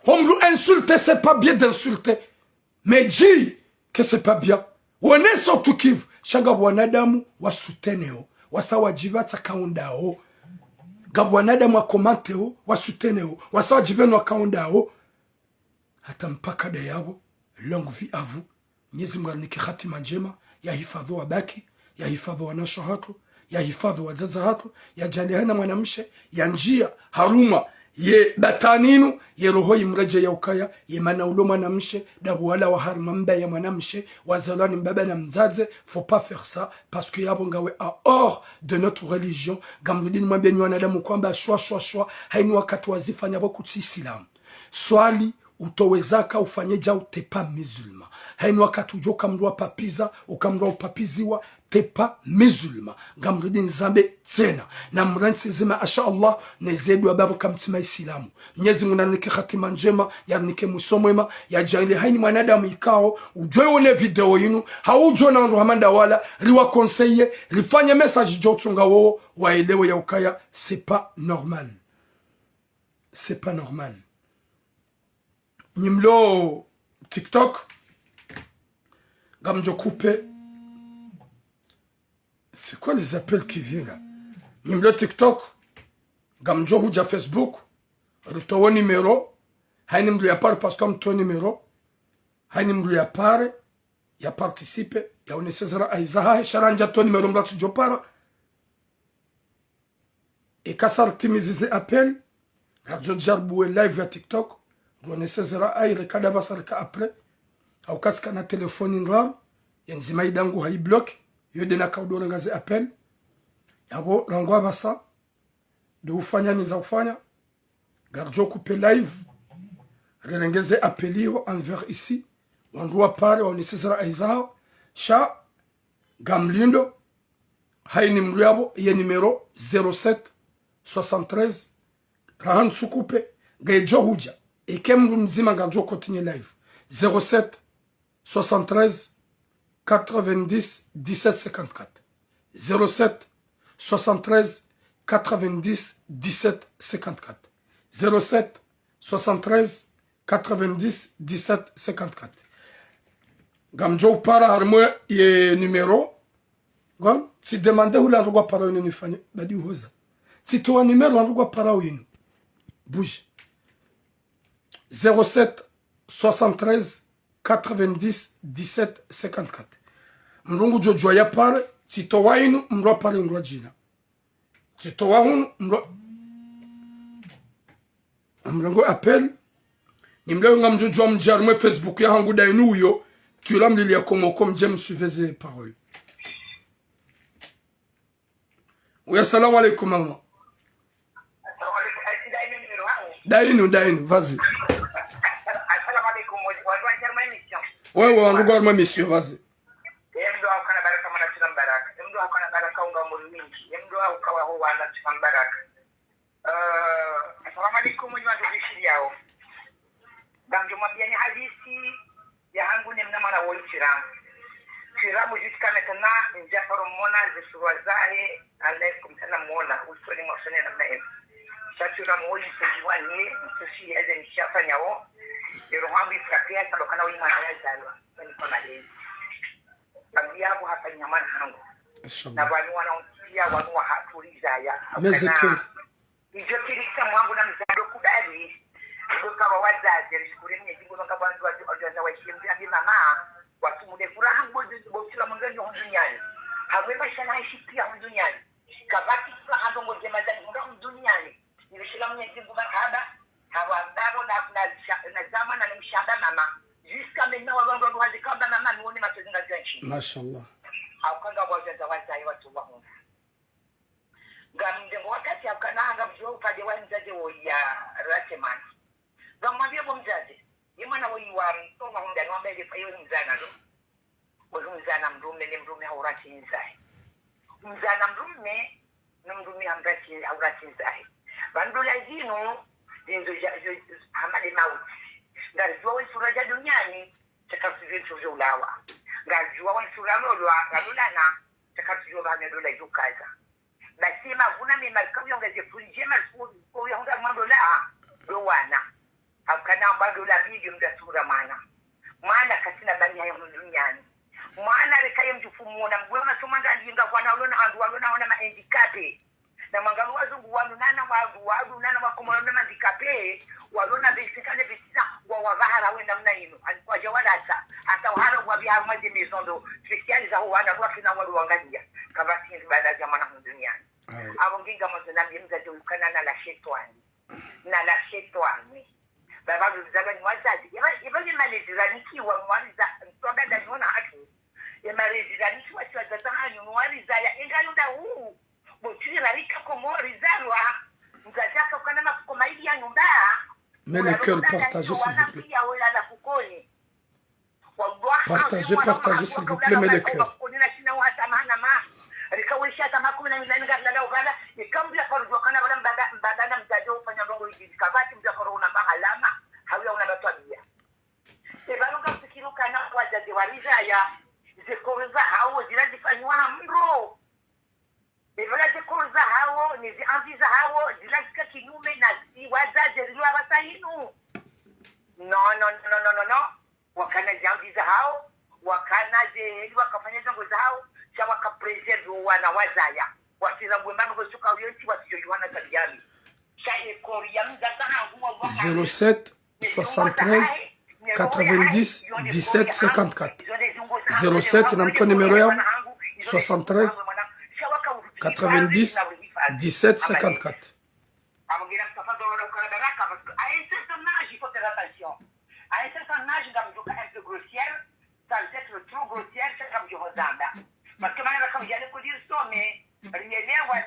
Ho mdru insulter, c'est pas bien d'insulter. Mais dis que c'est pas bien. Wone so tukivu. Sha ngapvo wanadamu wasouteneo, wasa wadjibu watsa kaundao. Ngapvo wanadamu wakomanteo, wasouteneo, wasa wadjibu no kaundao. Hata mpaka nda yapvo, longue vie à vous. Mnyezi Mungu arinike hatima ndjema, yahifadhwi wabaki, yahifadhwi wanashe hatru, yahifadhwi wadzadze hatru, yadjaanlie haina mwanamshe, yandjia harumwa ye batwini inu, ye roho yimredjee ya ukaya, ye mana ulo mwanamshe, ndapvo wala wa harumwa mba ya mwanamshe, wazalwa ni mbaba na mdzadze, faut pas faire ça, parce que yapvo ngawe hors de notre religion, ngamrudi nimwambie nyi wanadamu kwamba shwa, shwa, shwa, haina wakati wazifanya pvo kutsi Islamu. Swali, utowe zaka, ufanye djau, t'es pas musulman. Haina wakati udjo uka mdru wa papiza, uka mdru wa upapiziwa, t'es pas musulman. Ngamrudi nizambe tsena. Na mrantsi zima, insha Allah, ne ze dua bapvo kamtsi ma Islamu. Mnyezi Mungu narinike hatima ndjema, yarinike mwiso mwema, yadjaanlie haina mwanadamu ikao, udjo wone video inu, hau udjo ona wandru hama nda wala, riwa conseiller, rifanye message djo utsunga wowo, waelewe ya ukaya, c'est pas normal. C'est pas normal. Nyi mlo TikTok, ngamdjo couper. C'est quoi les appels qui viennent là? Nyi mlo TikTok, ngamdjo hudja Facebook, ritowe numéro, haina mdru ya pare parce que mtowe numéro, haina mdru ya pare, ya participer, ya onese ze rai zahahe, sha randja towa numéro mdru atsudjo para. Eka sa ritimizi ze appel, ngaridjo djaribu we live ya TikTok, rionese ze rai, reka ndapvasa reka après. Hau kasi kana telefoni ndraru, ya ndzima idangu hayi bloqué, yo nde naka udo renga ze appel. Yapvo rangu apvasa, ndo ufanya niza ufanya. Ngaridjo couper live. Rirenge ze appel iyo envers ici. Wandru wapare, waonese ze rai zawo. Sha, ngamlindo. Hayi nimero yapvo, ye nimero zéro sept soixante-treize. Raha ntsu couper. Ngayidjo hudja. Eka mndru mdzima ngudjo continuer live. Zéro sept soixante-treize quatre-vingt-dix dix-sept cinquante-quatre. Zéro sept soixante-treize quatre-vingt-dix dix-sept cinquante-quatre. Zéro sept soixante-treize quatre-vingt-dix dix-sept cinquante-quatre. Ngamdjo upara harumwa ye nimero. Ngam, tsi demande hula ndrugwa para winu nifanye, badi uhoza. Tsitowa nimero ndrugwa para winu. Bouge. Zéro sept soixante-treize quatre-vingt-dix dix-sept cinquante-quatre. Mndru ngudjo djuwa yapare, tsitowa inu, mndru apare ndrwa djina. Tsitowa hunu, mndru, mndru ngo appel. Nimleo ngamdjo djuwa mdja harumwa Facebook yahangu nda inu uyo, tula mlili ya komoko mdje msuivez ze paroles. Oui, assalamu alaikum, maman. Nda inu, nda inu, vas-y. Wewe, wandru ngwari mwa émission, vas-y. Eh, assalamu alaikum, mwenye wandru bishiri yao. Ngamdjo mwambiyani hadisi yahangu ne mna mwana woyi Tiramu. Tiramu jusqu'à maintenant, ndjaparo mwona ze sura zahe, alaikum salam mwona, usoni mwasoni namna inu. Sha Tiramu woyi mtsujiwani, mtsushi yeze nishafanyao. Ye roho yangu ifrapiya, sababu kana woyi mwana yazalwa, wani kwa malezi. Bambi yapvo hafanya mwana hangu. Inshallah. Na wanu wana untiya, wanu wahaturiza ya. Mais c'est que Idjo tirisa mwangu na mdzadze kubali. Ndo kawa wadzadze, rishukuru Mwenyezi Mungu, nonga wandru wadjo, wadjo, wadjo, waheshimu, ambi mama, watsumude furaha, bo, bo, bo, kila mndru nyo hunu duniani. Hawe maisha na aishi piya hunu duniani. Kapvatsi furaha ndrongo ndjema zani hunu duniani. Nirishila Mwenyezi Mungu mahaba, hawa babo na, na, na zama na mshaba mama. Jusqu'à maintenant, wa wandru wadjo hazikamba mama, niwone matsozi ngazidja ntsi. Mashallah. Haukanga wadjo za wazaya watu wa hunu. Ngamdjo ngo wakati hauka na ngamdjo upvade wa mdzadze woyi ya rasemani. Ngamwambiye bo mdzadze, ye mwana woyi wa mtoma hundani wamba ile fayo mdzana lo. Woyi mdzana mdrume ne mdrume haurasi ndzahe. Mdzana mdrume ne mdrume hamrasi, haurasi ndzahe. Pvanu ndola zinu, zindzo ja, jo, hama le mauti. Ngaridjuwa we sura ja duniani, shaka sivyo ntsu vyo ulawa. Ngaridjuwa we sura lolwa, ngalolana, shaka sivyo pvanu ndola ijo kaza. Basi mavuna me malika uyonga ze furi je malika uyonga mwando la, ndo wana. Haukana mwando la mbili mda sura mwana. Mwana katsina bani haya hunu duniani. Mwana reka ye mdjufu mwona, mgwe masoma ngalinga, wana walona, wandru walona, wana ma handicapé. Na mwangalu wazungu wanu nana wandru, wandru nana wakomoro na ma handicapé, walona besikane besina, wa wavahara we namna inu. Ani kwadja walasa, hata wahara wabiharu maze maison de spéciale za ho wana, wakina walu wangaliya. Kapvatsi ndru bada za mwana hunu duniani. Ayi. Apvo nginga mwandzo nambiye mdzadze ukana na la shetwani. Na la shetwani. Baba mdzadze ni wadzadze. Iba, iba ni malezi ranikiwa mwaliza, mtwaga nda niona hatu. Ye malezi ranikiwa si wadzadze hanyu, mwaliza ya inga yuda huu. Bo tsi rarika Komori zalwa. Mdzadze haka ukana mafuko maili ya nyumba. Mais les cœurs partagés, s'il vous plaît. Partagez, partagez, s'il vous plaît, mes les cœurs. Ze koro za hawo, zila zifanywa ha mdru. Epvala ze koro za hawo, ne ze envie za hawo, zila zika kinyume na zi wadzadze zilo apvasa inu. Non, non, non. Wakana ze envie za hawo, wakana ze heli wakafanya ze ndrongo za hawo, sha waka préserver wo wana wazaya. Wasina ngwe mami kwe suka uyo ntsi, wasidjo yuwana tabiya mbi. Sha ye koro ya mdzadze hangu wa waka. Zéro sept, soixante-treize, quatre-vingt-dix, dix-sept, cinquante-quatre. Zéro sept, namtso nimero ya, soixante-treize, quatre-vingt-dix, dix-sept, cinquante-quatre. Parce que mana raka mdjale kulisome, riele wa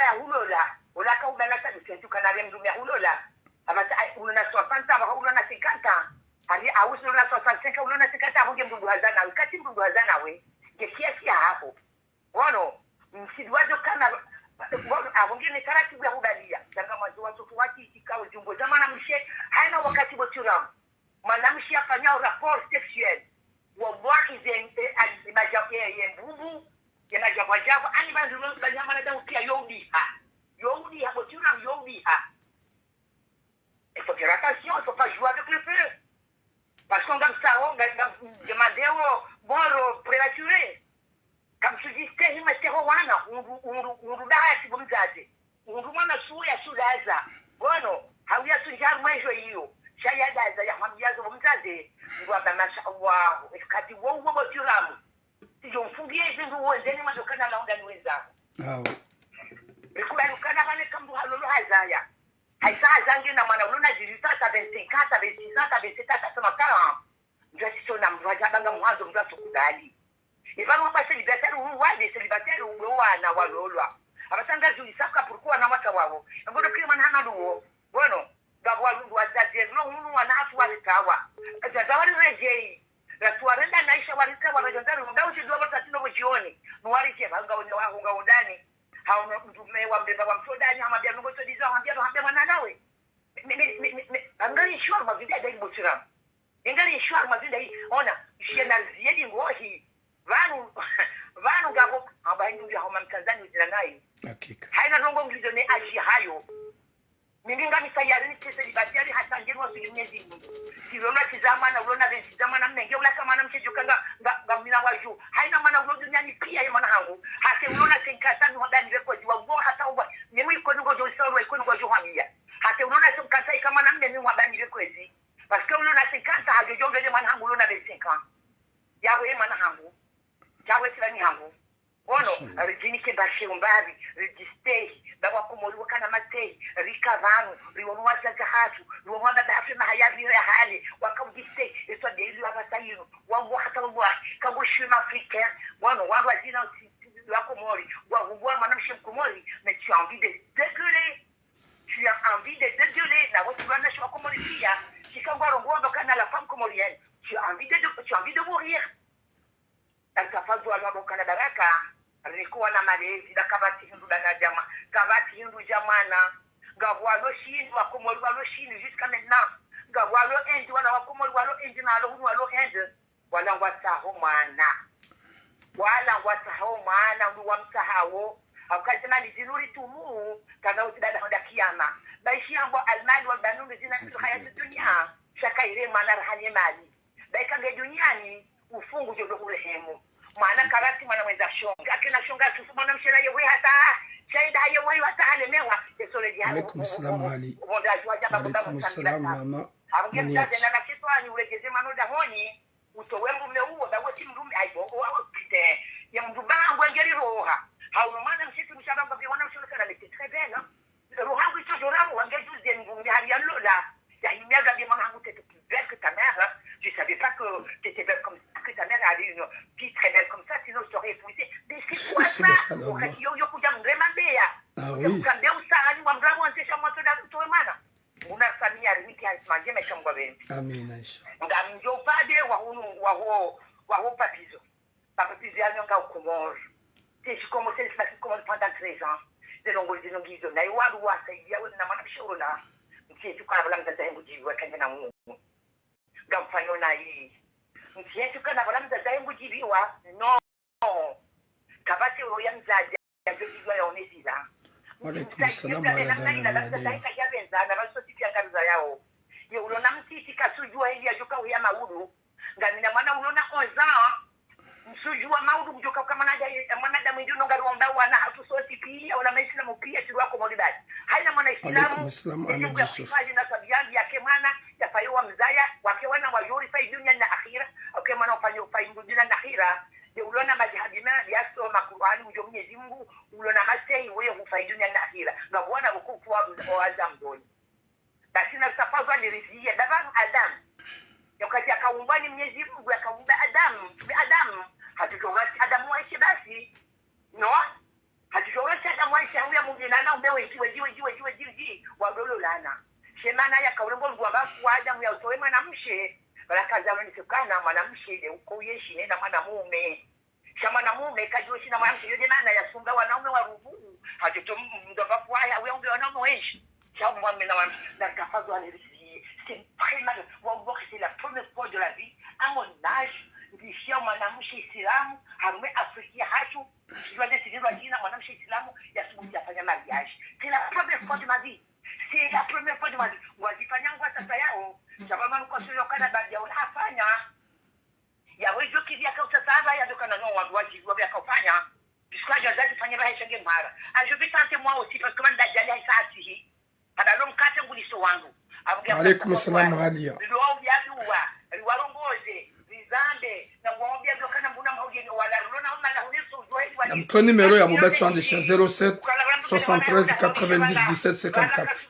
ya hulola, ola ka ubala sa mtsentu kana le mdrume ya hulola. Apvasa, ai, ulo na soixante, apvaha ulo na cinquante. Hari, awusi ulo na soixante-cinq, ulo na cinquante, apvo nge mdru haza nawe. Kati mdru haza nawe. Nge kiasi ya haho. Wono, msidwazo kana, wono, apvo nge ne taratibu ya hubalia. Zanga mwandzo wazo tuwati itikao ziungo za mwanamshe, haina wakati bo tiramu. Mwanamshe afanyao rapport sexuel. Wallahi ze, eh, ani, maja, eh, ye mbubu, ye majabu ajabu, ani bandu lo, banyamana da ukia yo udiha. Yo udiha, bo tiramu yo udiha. Il faut faire attention, il faut pas jouer avec le feu. Parce que ngamsao, nga, nga, ngamdemandeo, moro prématuré. Kamsujistehi mweteho wana, undru, undru, undru dahati bo mdzadze. Undru mwana suwe ya sudaza. Bono, hauya sunjaru mwejo iyo. Sha ya daza ya hwambiazo bo mdzadze. Ngwamba masha Allah, efkati wo uwo bo tiramu. Sijo mfungie zindru uwenzeni mwazo kana launda ni wenzako. Awo. Rikubali ukana pvane kamdru halolo hazaya. Haisa hazange na mwana ulo na dix-huit ans, hata vingt-cinq ans, hata vingt-six ans, hata vingt-sept ans, hata trente ans. Mdru asisona mdru aja banga mwandzo mdru asukubali. Ipvanu wamba célibataire, unu wade célibataire, uwe wana walolwa. Apvasa ngazi uisaka pourquoi wana wata wawo. Ngodo kile mwana hana luwo. Bono, ngapvo walundu wadzadze, lo hunu wana hatu waritawa. Dzadza wari rejei. Ratu warenda naisha waritawa, rejandari, mdau shidwa wata tino bo jioni. Nuwari je, hanga wende waho, hanga wendani. Hauno mdrume wa mbemba wa msodani, hamwambia nungo sodizo, hamwambia, hamwambia mwana nawe. Me, me, me, me, me, angari shwa mazinda ya bo tiramu. Ingari shwa mazinda hii, ona, shena ziyedi ngohi. Pvanu, pvanu ngapvo, amba hindu ya homa mtanzani uzina nayi. Hakika. Haina ndrongo ngizo ne aji hayo. Mimi ngami tayari nike célibataire hata ngeru wa suli Mwenyezi Mungu. Silona tizama na ulona vensi zama na mnenge ula kama na mshejo kanga, nga, nga mina waju. Haina mwana ulo duniani pia ye mwana hangu. Hata ulona senkata ni wadani rekozi wa ugo hata uwa. Mimi iko nungo jo isoro, iko nungo jo hamia. Hata ulona senkata ika mwana mme ni wadani rekozi. Parce que ulona cinquante, hajo jongele mwana hangu ulona vingt-cinq ans. Yawe mwana hangu. Yawe silani hangu. Ono, ridjinike bashe umbavi, ridjistehi, ba wakomori wakana mastehi, rika pvanu, riwono wadzadze hatru, riwono wababa hatru mahayari ya hale, waka udjistehi, etwa deli wa pvasa yinu, wa mbo hata wa mbo, kango shwe ma Africain, wano, wa wazina, wakomori, wa huwa mwanamshe mkomori, mais tu as envie de dégueuler. Tu as envie de dégueuler, na watu wana shwa Komori pia. Shika ngwaro ngwamba kana la femme comorienne. Tu as envie de, de, tu as envie de mourir. Alikafazu wala boka na baraka. Rikuwa na malezi, da kapvatsi hindru dana jama. Kapvatsi hindru jamana. Ngapvo walo shini, wakomori walo shini, jusqu'à maintenant. Ngapvo walo Inde, wana wakomori walo Inde, na walo hunu walo Inde. Wala ngwatsaho mwana. Wala ngwatsaho mwana, ndo wamtsahawo. Hauka ze mali zinu ritumu, kana uti bada honda kiyama. Baishi yambo almali wal banun zinatul hayati dunya. Shaka ile mwana raha ne mali. Baika nge duniani, ufungu jo ndo urehemu. Mwana karasi mwana mwendza shonga. Akena shonga tufu mwanamshe na yewe hata. Shaida yewe hata halemewa. Esole diha. Alaikum salam, Ali. Alaikum salam, mama. Abu ya mtsaze na na shetwani ulegeze mano dahoni. Utowe mdrume uwo, ba wesi mdrume, ayi bo, o, o, pite. Ye mdru ba ngwengeri roha. Hauno mwanamshe tu mshaba ngwa mwanamshe kana, mais t'es très belle, hein. Roha ngwi to jora, wange juzi ye mdrume hari ya lola. Ya himia gabi mwana hangu, t'étais plus belle que ta mère, hein. Je savais pas que t'étais belle comme ça, que ta mère avait une fille très belle comme ça, sinon je t'aurais épousée. Mais c'est quoi ça? Subhanallah. Wakati yo, yo kuja mrema mbeya. Ah oui. Kuja mkambe usahani wa mrabo antesha mwato da mtowe mwana. Muna famille ya rimiki ya ismanje maisha mgwa bembi. Amina, inshallah. Ngamdjo pvade wa hunu, wa ho, wa ho papizo. Papizo ya nyonga ukomori. Teshi Komori, teshi basi Komori pendant treize ans. Ze ndrongo zinu ngizo. Na iwaru wasaidia wena mwana mshe ulo na. Mtsi yetu kana bala mdzadze hengu djibiwa kanje na Mungu. Ngamfanyo na yi. Mtsi yetu kana bala mdzadze hengu djibiwa. No. Kapvatsi ulo ya mdzadze. Wa alaikum salam wa rahmatullahi wa barakatuh. Ye ulo na mtiti kasujua ili ajuka uya maudu. Ngamina mwana ulo na onze ans. Msujua maudu kujuka kwa mwanadamu, mwanadamu ndio nonga ruomba wana hatru sontsi pia, wala maislamu pia, si wakomori basi. Haina mwana islamu, alaikum salam, Ahmed Yusuf. Hifadhi na tabiangi yake mwana, ya fayi wa mzaya, wake wana wa yuri, fayi dunia na akhira, wake mwana ufanyo, fayi dunia na akhira. Ye ulo na madhihabi ma, ya soma Qur'ani, ujo Mwenyezi Mungu, ulo na mastehi, weye hufayi dunia na akhira. Ngapvo wana uko kwa, wa Azam doni. Basi na safaza niriziye, daba Adam. Yakati yakaumbwa ni Mwenyezi Mungu, yakaumba Adam, bi Adam. Hatujorati Adam waishe basi. No? Hatujorati Adam waishe, hauya Mungu na Wa damu ya utowe mwanamshe, bala kaza wani sukana mwanamshe de uko yeshi nena mwanamume. Sha mwanamume kadjoshi na mwanamshe, yo de maana ya sumba wanaume wa rubu. Hatoto mdova kuwaya, we umbe wanaume wenshi. Sha mwanamume na wana, na kafazo wa nerisi. C'est très mal. Wallahi, c'est la première fois de la vie, à mon âge, ndishia mwanamshe Islamu, harumwa Afrika hatru, ndishia de sisi wa dina mwanamshe Islamu, ya subuti ya fanya mariage. C'est la première fois de ma vie. C'est la première fois de ma vie. Ngwazifanya ngwa sasa yao. Sha ba manu kwa sio kana baadhi ya ula hafanya. Ya wejo kivi ya kausa saba ya doka na no wandru wajibu wa ya kaufanya. Puisque ajo azazi fanya ba hesha nge mara. Ajo bi tante mwa aussi parce que manda jali haisa atihi. Hada lo mkate nguliso wangu. Abuge Alaikum salam, Aliya. Rido wao bia duwa. Riwarongoze. Rizambe. Na wao bia doka na mbuna mauje ni wala rilo na umma na huniso ujua hizi wali. Namtro numéro ya Bouba Tswandisha, zéro sept, soixante-treize, quatre-vingt-dix, dix-sept, cinquante-quatre.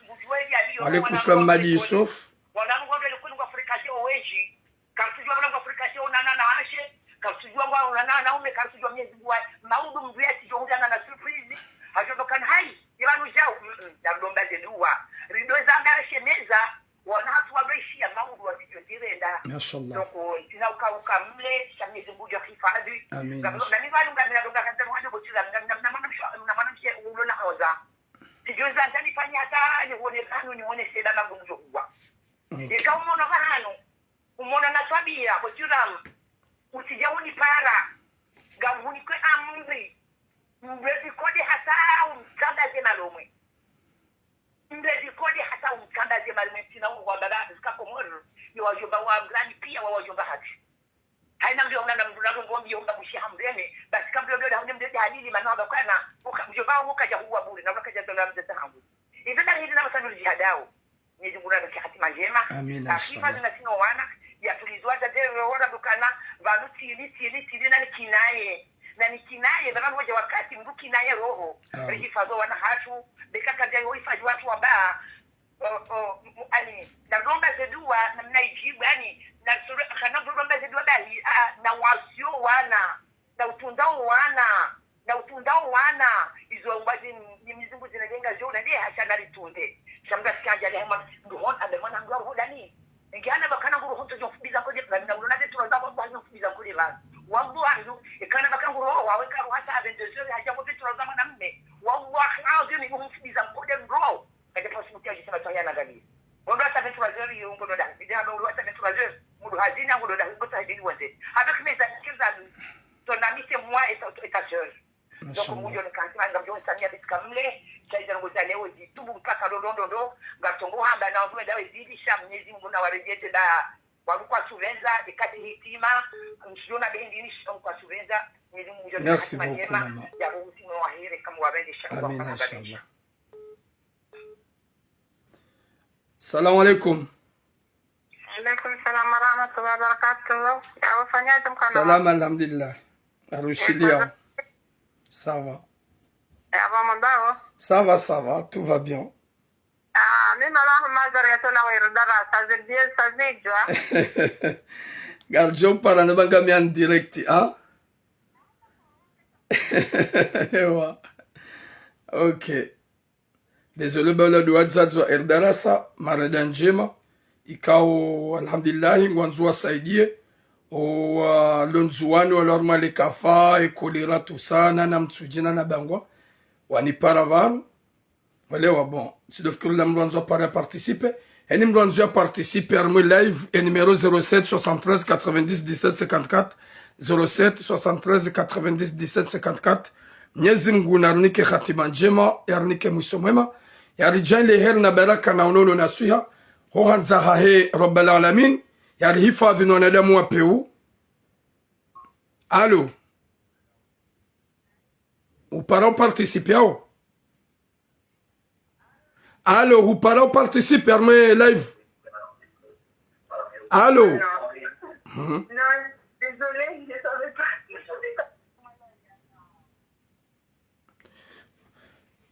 Alaikum salam, Madi Yusuf. Wana mngu wandru wale kuni kwa Afrika sio weji. Karisujua mwana Afrika sio nana na ashe, karisujua mwana nana na ume, karisujua Mwenyezi Mungu wa maudu mndu ya sijo hundana na surprise. Hajo doka na hai, ibanu jau, mm, mm, ya mdomba ze duwa. Rido za mba ashe meza, wana hatu wa beshi ya maudu wa sijo tirenda. Mashallah. Donc, tina uka uka mle, sha Mwenyezi Mungu ya hifadhi. Amin. Ngamno, na mi banu ngamina donga kanta mwana botila, ngamna, na mwana msho, na mwana mshe ulo na hoza. Sijo za ndani fanya hata, ni wone kanu, ni wone seda magunjo huwa. Mm. Ika umono hanu, umona na twabia, kwa churamu. Usija unipara. Ngamhunike amri. Mbe zikode hata umtsambaze malomwe. Mbe zikode hata umtsambaze malomwe. Tina uwa baba, zika Komoro. Ni wajomba wa mlani pia wa wajomba hati. Haina mdru yaona na mdru na ngombi yomba kushi hamreme. Basi kamdru yoda hune mdru ya halili mana wabakana. Uka, mjomba wangu kaja huwa bure. Na uka kaja tola mzeta hangu. Izo ndari hili na masanu jihadao. Mwenyezi Mungu nabahe hatima njema. Amina, inshallah. Zina sino wana, ya tulizwa za zero wana dukana, vanu tili, tili, tili, na nikinaye. Na nikinaye, vanu waja wakati mdru kinaye roho. Amin. Rihifadho wana hatru, beka kazi ya uhifadhi watu wamba, o, o, m-, ani, na romba ze duwa, na mna ijibu, ani, na sura, kana romba ze duwa bahi, a, na wasio wana. Na utunda wana, na utunda wana, izo ngwazi ni mizungu zina lenga zona, nde hasha na litunde. Sha mdru asikanja le hema, nduhon, abe mwana mdru aruho dani. Nge ana bakana nguru honto jo mfubiza kode, na mina ulona de turaza kwa kwa jo mfubiza kode ba. Wallahi, ikana baka nguru ho, wawe karu hata à vingt-deux heures, haja kwa turaza mwana mme. Wallahi, ayo ni mfubiza kode mdru. Kaja pasi mtia jisema taya na gani. Ngondo hata vingt-trois heures, yo ngondo da. Bidi hama ngondo hata vingt-trois heures. Ngondo hazini, ngondo da, ngondo hata hibini wanze. Avec mes amis, ton ami, c'est moi et ta, et ta sœur. Donc, mashallah. Mungu ni kanti, manga mjo samia bisi kamle. Sha iza ngo zane wezi, tubu mpaka ndo, ndo, ndo, ndo. Ngatongo hamba na wezi, wenda wezi, sha Mwenyezi Mungu na warejete da. Wabu kwa suvenza, ikati hitima. Mshiona bendi ni shi kwa suvenza. Mwenyezi Mungu ni kanti. Merci beaucoup, maman. Ya bo uti mwa heri kama wabende sha. Amin, inshallah. Salamu alaikum. Alaikum salam wa rahmatullahi wa barakatuh. Ya, wafanyaje mkana? Salama, alhamdulillah. Arushiliya. Eh, ça va. Ça va. Ya, va mambao? Ça va, ça va, tout va bien. Ah, mi malahu mazari ya tola wa irdara, ça veut dire, ça veut dire. Garjo para na banga mi en direct, hein? Ewa. Ok. Désolé, ba wala duwa zazo wa erdarasa, marada njema. Ikao, alhamdulillahi, ngwandzo wasaidie. O, wa, lo ndzuwani, wala harumwa le kafa, e kolera, tout ça, na, na mtsudjina, na bangwa. Wanipara vanu. Wale wa bon. Si dofikiri la mdru andzo para participer. Eni mdru andzo ya participer, harumwa live, e numéro zéro sept soixante-treize quatre-vingt-dix dix-sept cinquante-quatre. Zéro sept soixante-treize quatre-vingt-dix dix-sept cinquante-quatre. Mwenyezi Mungu narinike hatima njema, yarinike mwiso mwema, yaridjaanlie heri na baraka na unono na swiha, ho handza hahe Rabbal Alamin, yarihifadhi no wanadamu wa pewu. Allô? Upara uparticiper ao? Allô, upara uparticiper harumwa live? Allô? Non, désolé, je savais pas.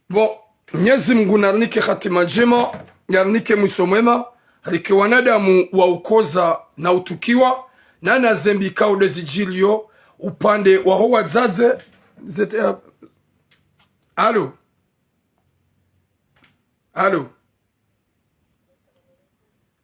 Bon, Mwenyezi Mungu narinike hatima njema, yarinike mwiso mwema, rike wanadamu wa ukoza na utukiwa, na na zembi ikao de zidjiliyo, upande waho wadzadze, zete, allô? Allô?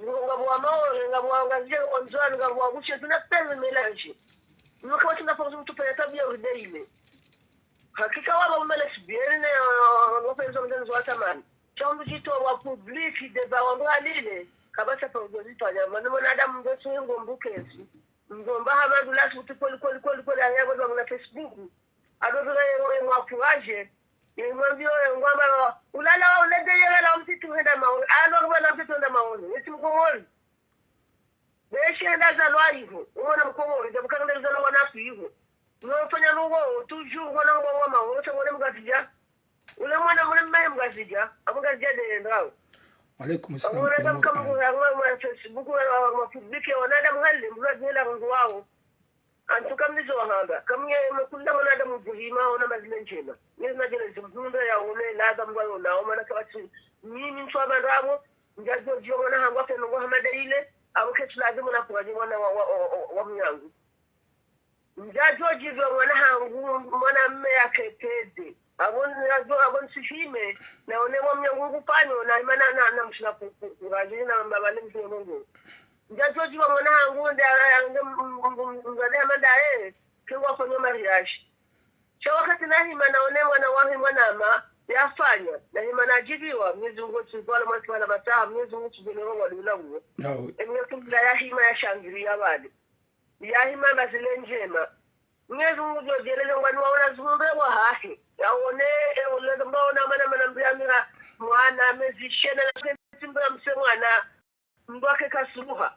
Ngapvo wa Maore, ngapvo wa Ngazidja, wa Ndzuani, ngapvo wa Bushini, tuna pele mélange. Nuka watsina force mutru pele tabia uri de ile. Hakika wamba ume lesbienne ne, eh, ngopvendzo mdru wa tamani. Sha mdru djitowa public débat wambe halile, kapvatsi pvwa zifanya. Mana mwanadamu ndo tsi ngo mbukenzi. Mdru mba hama ndula suti kweli, kweli, kweli, kweli, haya kwa mna Facebook. Ado zula ye, ye mwa courage. Ye mwambiyo ye ngwamba, ulala wa ulede ye lala wa msitu hwenda Maore. Alo kwa na msitu hwenda Maore. Yesi Mkomori. Beshi henda zalwa iho. Umwana Mkomori, djabu kanga zalwa wana ku iho. Nofanya nuwo, toujours wana ngwa wa Maore, sa wana Mngazidja. Ule mwana mule mmahe Mngazidja, a Mngazidja de ndrao. Alaikum salam. Wana damu kama kwa Facebook, wa, wa, wa public, wana damu hali, mbula djela rungu wao. Antu kamnizo wahamba, kamnye mkunda mwanadamu djuhima, ona mazile ndjema. Nizina djele zimhundra ya one, laza mgwa yona, o mana kapvatsi, mimi ntsu wa bandrabo, ndjadjo djiwa mwana hangu, afe nungu hamada ile, abo ketsu lazimu na kuwaji mwana wa, wa, wa, wa, wa mnyangu. Ndjadjo djiwa mwana hangu, mwana mme ya ketede. Abo ndjadjo, abo ntsihime, na one wa mnyangu kupanyo, na imana, na, na mshina ku, ku, ku, rajini na mbabale mshina mungu. Ndjadjo djiwa mwana hangu nde ara yange mzade hamanda e, kengwa fanyo mariage. Sha wakati nahima naone mwana wahe mwanama, yafanya, nahima nadjiviwa, Mwenyezi Mungu tsizwala mwana tsibala bataha, Mwenyezi Mungu tsizwala wa lula uwo. Awe. Emwe kumla yahima yashangiri ya wale. Yahima mazile ndjema. Mwenyezi Mungu djodjelele ngwani waona zumbe wa hahe. Yaone, e, uleze mbaona mana mana mbiyamira, mwana, mezi shenda, na kwe timbe ya mse mwana. Mdru ake kasubuha.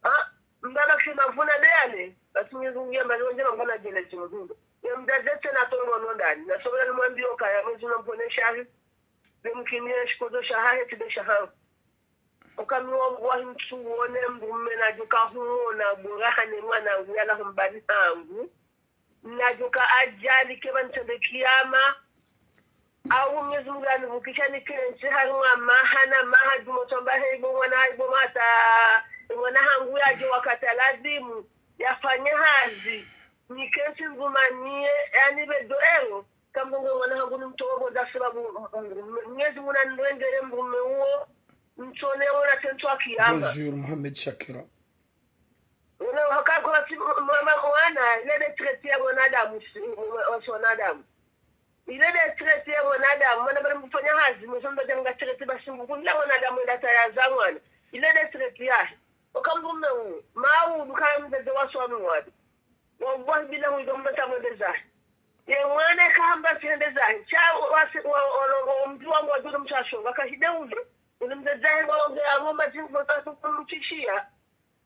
Ha? Mdru ake mavuna de yale. Basi Mwenyezi Mungu yamba, niwonje mangana djele tsi mdru. Ye mdzadze tsena tongo no ndani. Na sobela nimwambiyo kaya Mwenyezi Mungu namponesha hahe. Be mkinie shikozo sha hahe, tsi de sha hangu. Oka mi wa, wa himtsu wone mdrume nadjoka humona bora hane mwana uyala humbani hangu. Nadjoka ajali keba ntsende kiyama. Au Mwenyezi Mungu yanivukisha nikentsi harimwa maha na maha djumo tsamba he ibo mwana ha ibo mata. Mwana hangu yadje wakati ladhimu. Yafanye hazi. Nikentsi ndzumaniye. Yani bedo ero. Kamdungo mwana hangu nimtowe bo za sababu. Mwenyezi Mungu nanirengere mdrume uwo. Ntsone wona tentsi wa kiyama. Bonjour, Mohamed Shakira. Wona wakakula ti mama mwana, ile de traité ya mwanadamu, si, wa, wa mwanadamu. Ile de traité ya mwanadamu, mwana bari mfanya hazi, mzomba janga traité basi mkundila mwanadamu ila taya za mwana. Ile de traité yahe. Oka mdrume uwo, mau, dukaya mdzadze wa swami wadi. Wallahi billahi, uyo mba tamwende zahe. Ye mwana kahamba tsihende zahe. Sha wa, wa, wa, wa, wa, mdru wangu wa djuru mtsasho, wakahide ule. Ule mdzadze zahe, wa, wa, wa, mba djuru mtsasho, kumtsishiya.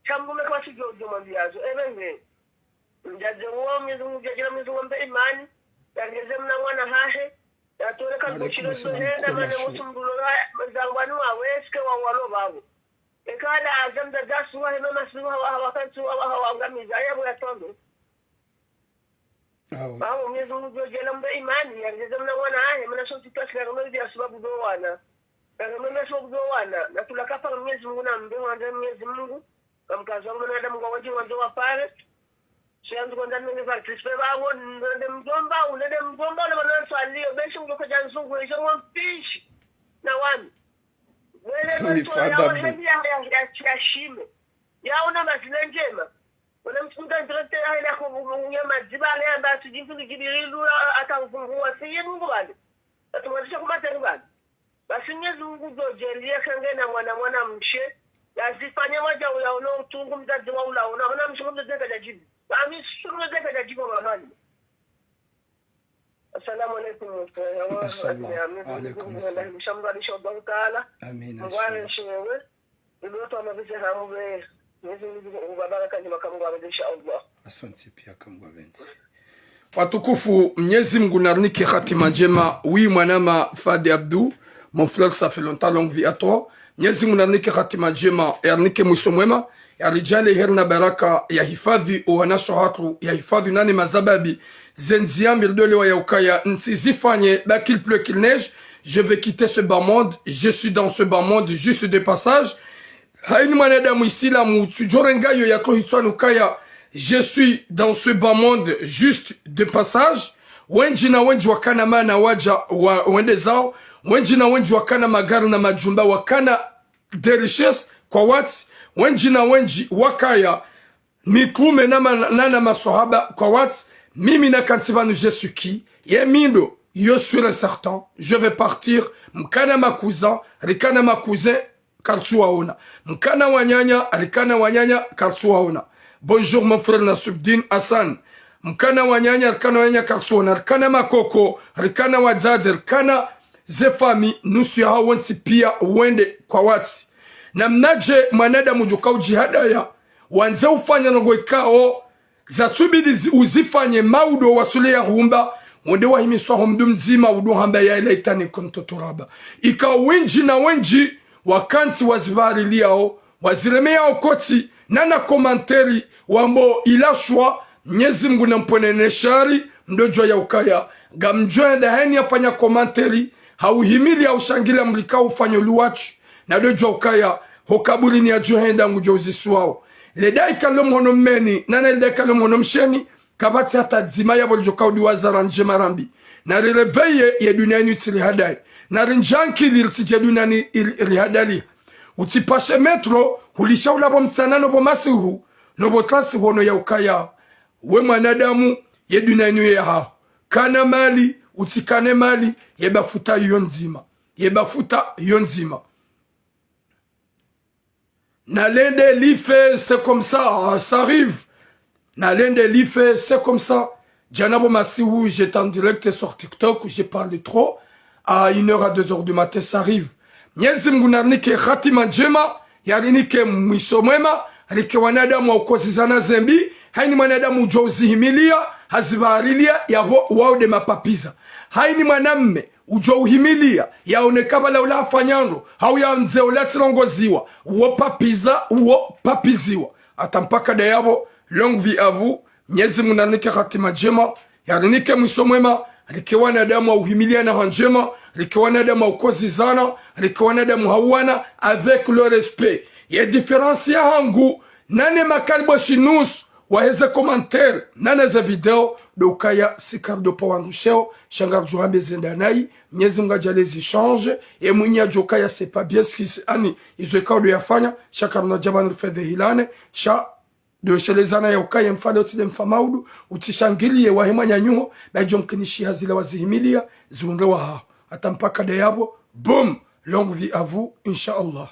Sha mdrume kapvatsi djo, djo mwambiyazo. Ebe nge. Mdzadze uwo, Mwenyezi Mungu, djadjela Mwenyezi Mungu ambe imani. Yangeze mna mwana hahe. Yatole kabishilo ndohenda, mane wosu mdru lola, zangwani wa weske wa walo babu. Ekala aza mdzadze asuha, hema masihu hawa, hawa kantsi hawa, hawa angamiza, aya bo yatondo. Awe. Awe, Mwenyezi Mungu djodjela mbe imani, yangeze mna mwana hahe, mana shonti twasi na kamwe bia sababu do wana. Na kamwe bia sababu do wana, na tulakapa Mwenyezi Mungu na mbe wande Mwenyezi Mungu, kamkazo wa mwanadamu ngwa wadji wande wa pare. Sha yanzu kwandza nenge participé bawo, nde mdjomba, ule nde mdjomba, ule bana swaliyo, beshi mdjoko dja nzungu, ejo ngwa mpishi. Na wami. Wele mdjomba ya waheli ya, ya, ya, ya shime. Ya una mazile ndjema. Wala mtunda ndirete ya hela ko ya madziba ale amba ati djimfu ni Djibrilu ata ufunguwa. Si ye Mungu bale. Atu mwadisha kumateri bale. Basi Mwenyezi Mungu djodjeliye kangena mwana mwana mshe. Yazifanye wadja ulaona utungu mdzadze wa ulaona. Hona mshukuru mdzadze kadjadjibu. Ami shukuru mdzadze kadjadjibu mamani. Assalamu alaikum. Assalamu alaikum. Mshamzalisha Allahu Taala. Amina. Mngware shewe. Iloto amabeze hamwe. Mwenyezi Mungu ubabaraka ni makamu wa insha Allah. Asante pia kamwa benzi. Watukufu, Mnyezi Mungu narinike hatima ndjema. Oui, mwanama Fadi Abdou, mon frère, ça fait longtemps, longue vie à toi. Mnyezi Mungu narinike hatima ndjema, yarinike mwiso mwema, yaridjaanlie heri na baraka, yahifadhwi owanashe hatru, yahifadhwi nane mazababi, ze ndziya mbi ridjolewa ya ukaya ntsi zifanye, ba qu'il pleut, qu'il neige, je vais quitter ce bas monde, je suis dans ce bas monde, juste de passage. Hayini mwanadamu isilamu, tsudjorenga yo yatro hitswani ukaya, je suis dans ce bas monde juste de passage. Wendji na wendji wakana mana wadja wa, wende zao. Wendji na wendji wakana magari na majumba, wakana des richesses, kwawatsi. Wendji na wendji wakaya mitrume na ma, na, na maswahaba, kwawatsi. Mimi nakantsi pvanu, je suis qui? Ye mi ndo, yo sûr et certain, je vais partir. Mkana ma cousins, rikana ma cousins, karitsuwaona. Mkana wananya, rikana wananya, karitsuwaona. Bonjour mon frère Nasruddin Hassan. Mkana wananya, rikana wananya, karitsuwaona. Rikana makoko, rikana wadzadze, rikana ze famille, nusu yahawo wontsi pia wende kwawatsi. Namnadje mwanadamu udjoka udjihadaya, wandze ufanya ndrongo ikao, zatsubidi zi, uzifanye maudo wasule ya humba, wonde wahimiswa ho mdru mdzima, udo hamba ya laitani kuntu turaba. Ika wendji na wendji, wakantsi wazivariliyao, waziremeyao kotsi, nana commentaire, wambo ilashwa, Mnyezi Mungu nampvonese shari, mdodjwa ya ukaya, ngamdjo enda hayini yafanya commentaire, hauhimili haushangila mrika ufanya uluwatsi, nadodjwa ukaya, ho kaburini yadjo henda ngudjo uziswao. Ledaika lo mhono mmeni, nana ledaika lo mhono msheni, kapvatsi hata dzima yapvo lidjoka udiwaza ra ndjema ra mbi. Nari réveiller ye dunia inu itsi rihadaye. Nari ndjankili ritsidje dunia ni iri, rihadaliha. Utsipashe metro, hulisha ulapvo mtsana nopvo masihu, nopvo tlasi hono ya ukaya. We mwanadamu, ye dunia inu ye yahaho. Kana mali, utsikane mali, ye bafuta yo ndzima. Ye bafuta yo ndzima. Nalende life, c'est comme ça, ça arrive. Nalende life, c'est comme ça. Djana pvo masihu, j'étais en direct sur TikTok, j'ai parlé trop. À une heure, à deux heures du matin, ça arrive. Mnyezi Mungu narinike hatima ndjema, yarinike mwiso mwema, rike wanadamu wa ukozizana ze mbi, hayini mwanadamu udjo uzihimiliya, hazivariliyao, yapvo wao nde mapapiza. Hayini mwanamme, udjo uhimiliya, yaone kabala ula hafanya ndro, hau yandze ula tsirongoziwa, uwo papiza, uwo papiziwa. Hata mpaka ndayapvo, longue vie à vous, Mnyezi Mungu narinike hatima ndjema, yarinike mwiso mwema, rike wanadamu wa uhimiliyana ha ndjema, rike wanadamu wa ukozizana, rike wanadamu hauwana, avec le respect. Ye différence yahangu, nane makalibo shinus, waheze commentaire, nane ze video, ndo ukaya si karidjo pva wandru sheo, sha ngaridjo hambe zenda nayi, Mnyezi Mungu adjaanlie zi change, ye mwinyi yadjo ukaya c'est pas bien ce qui se, ani, izo ikao ndo yafanya, sha karina djapvanu rifedhehilane, sha ndo shelezana ya ukaya mfa ndo tsi nde mfa maudu, utsishangiliye wahe mwananyaho, ba idjo mkinishiha zila wazihimiliya, ziundre wahaho. Hata mpaka ndayapvo, boum, longue vie à vous, insha Allah.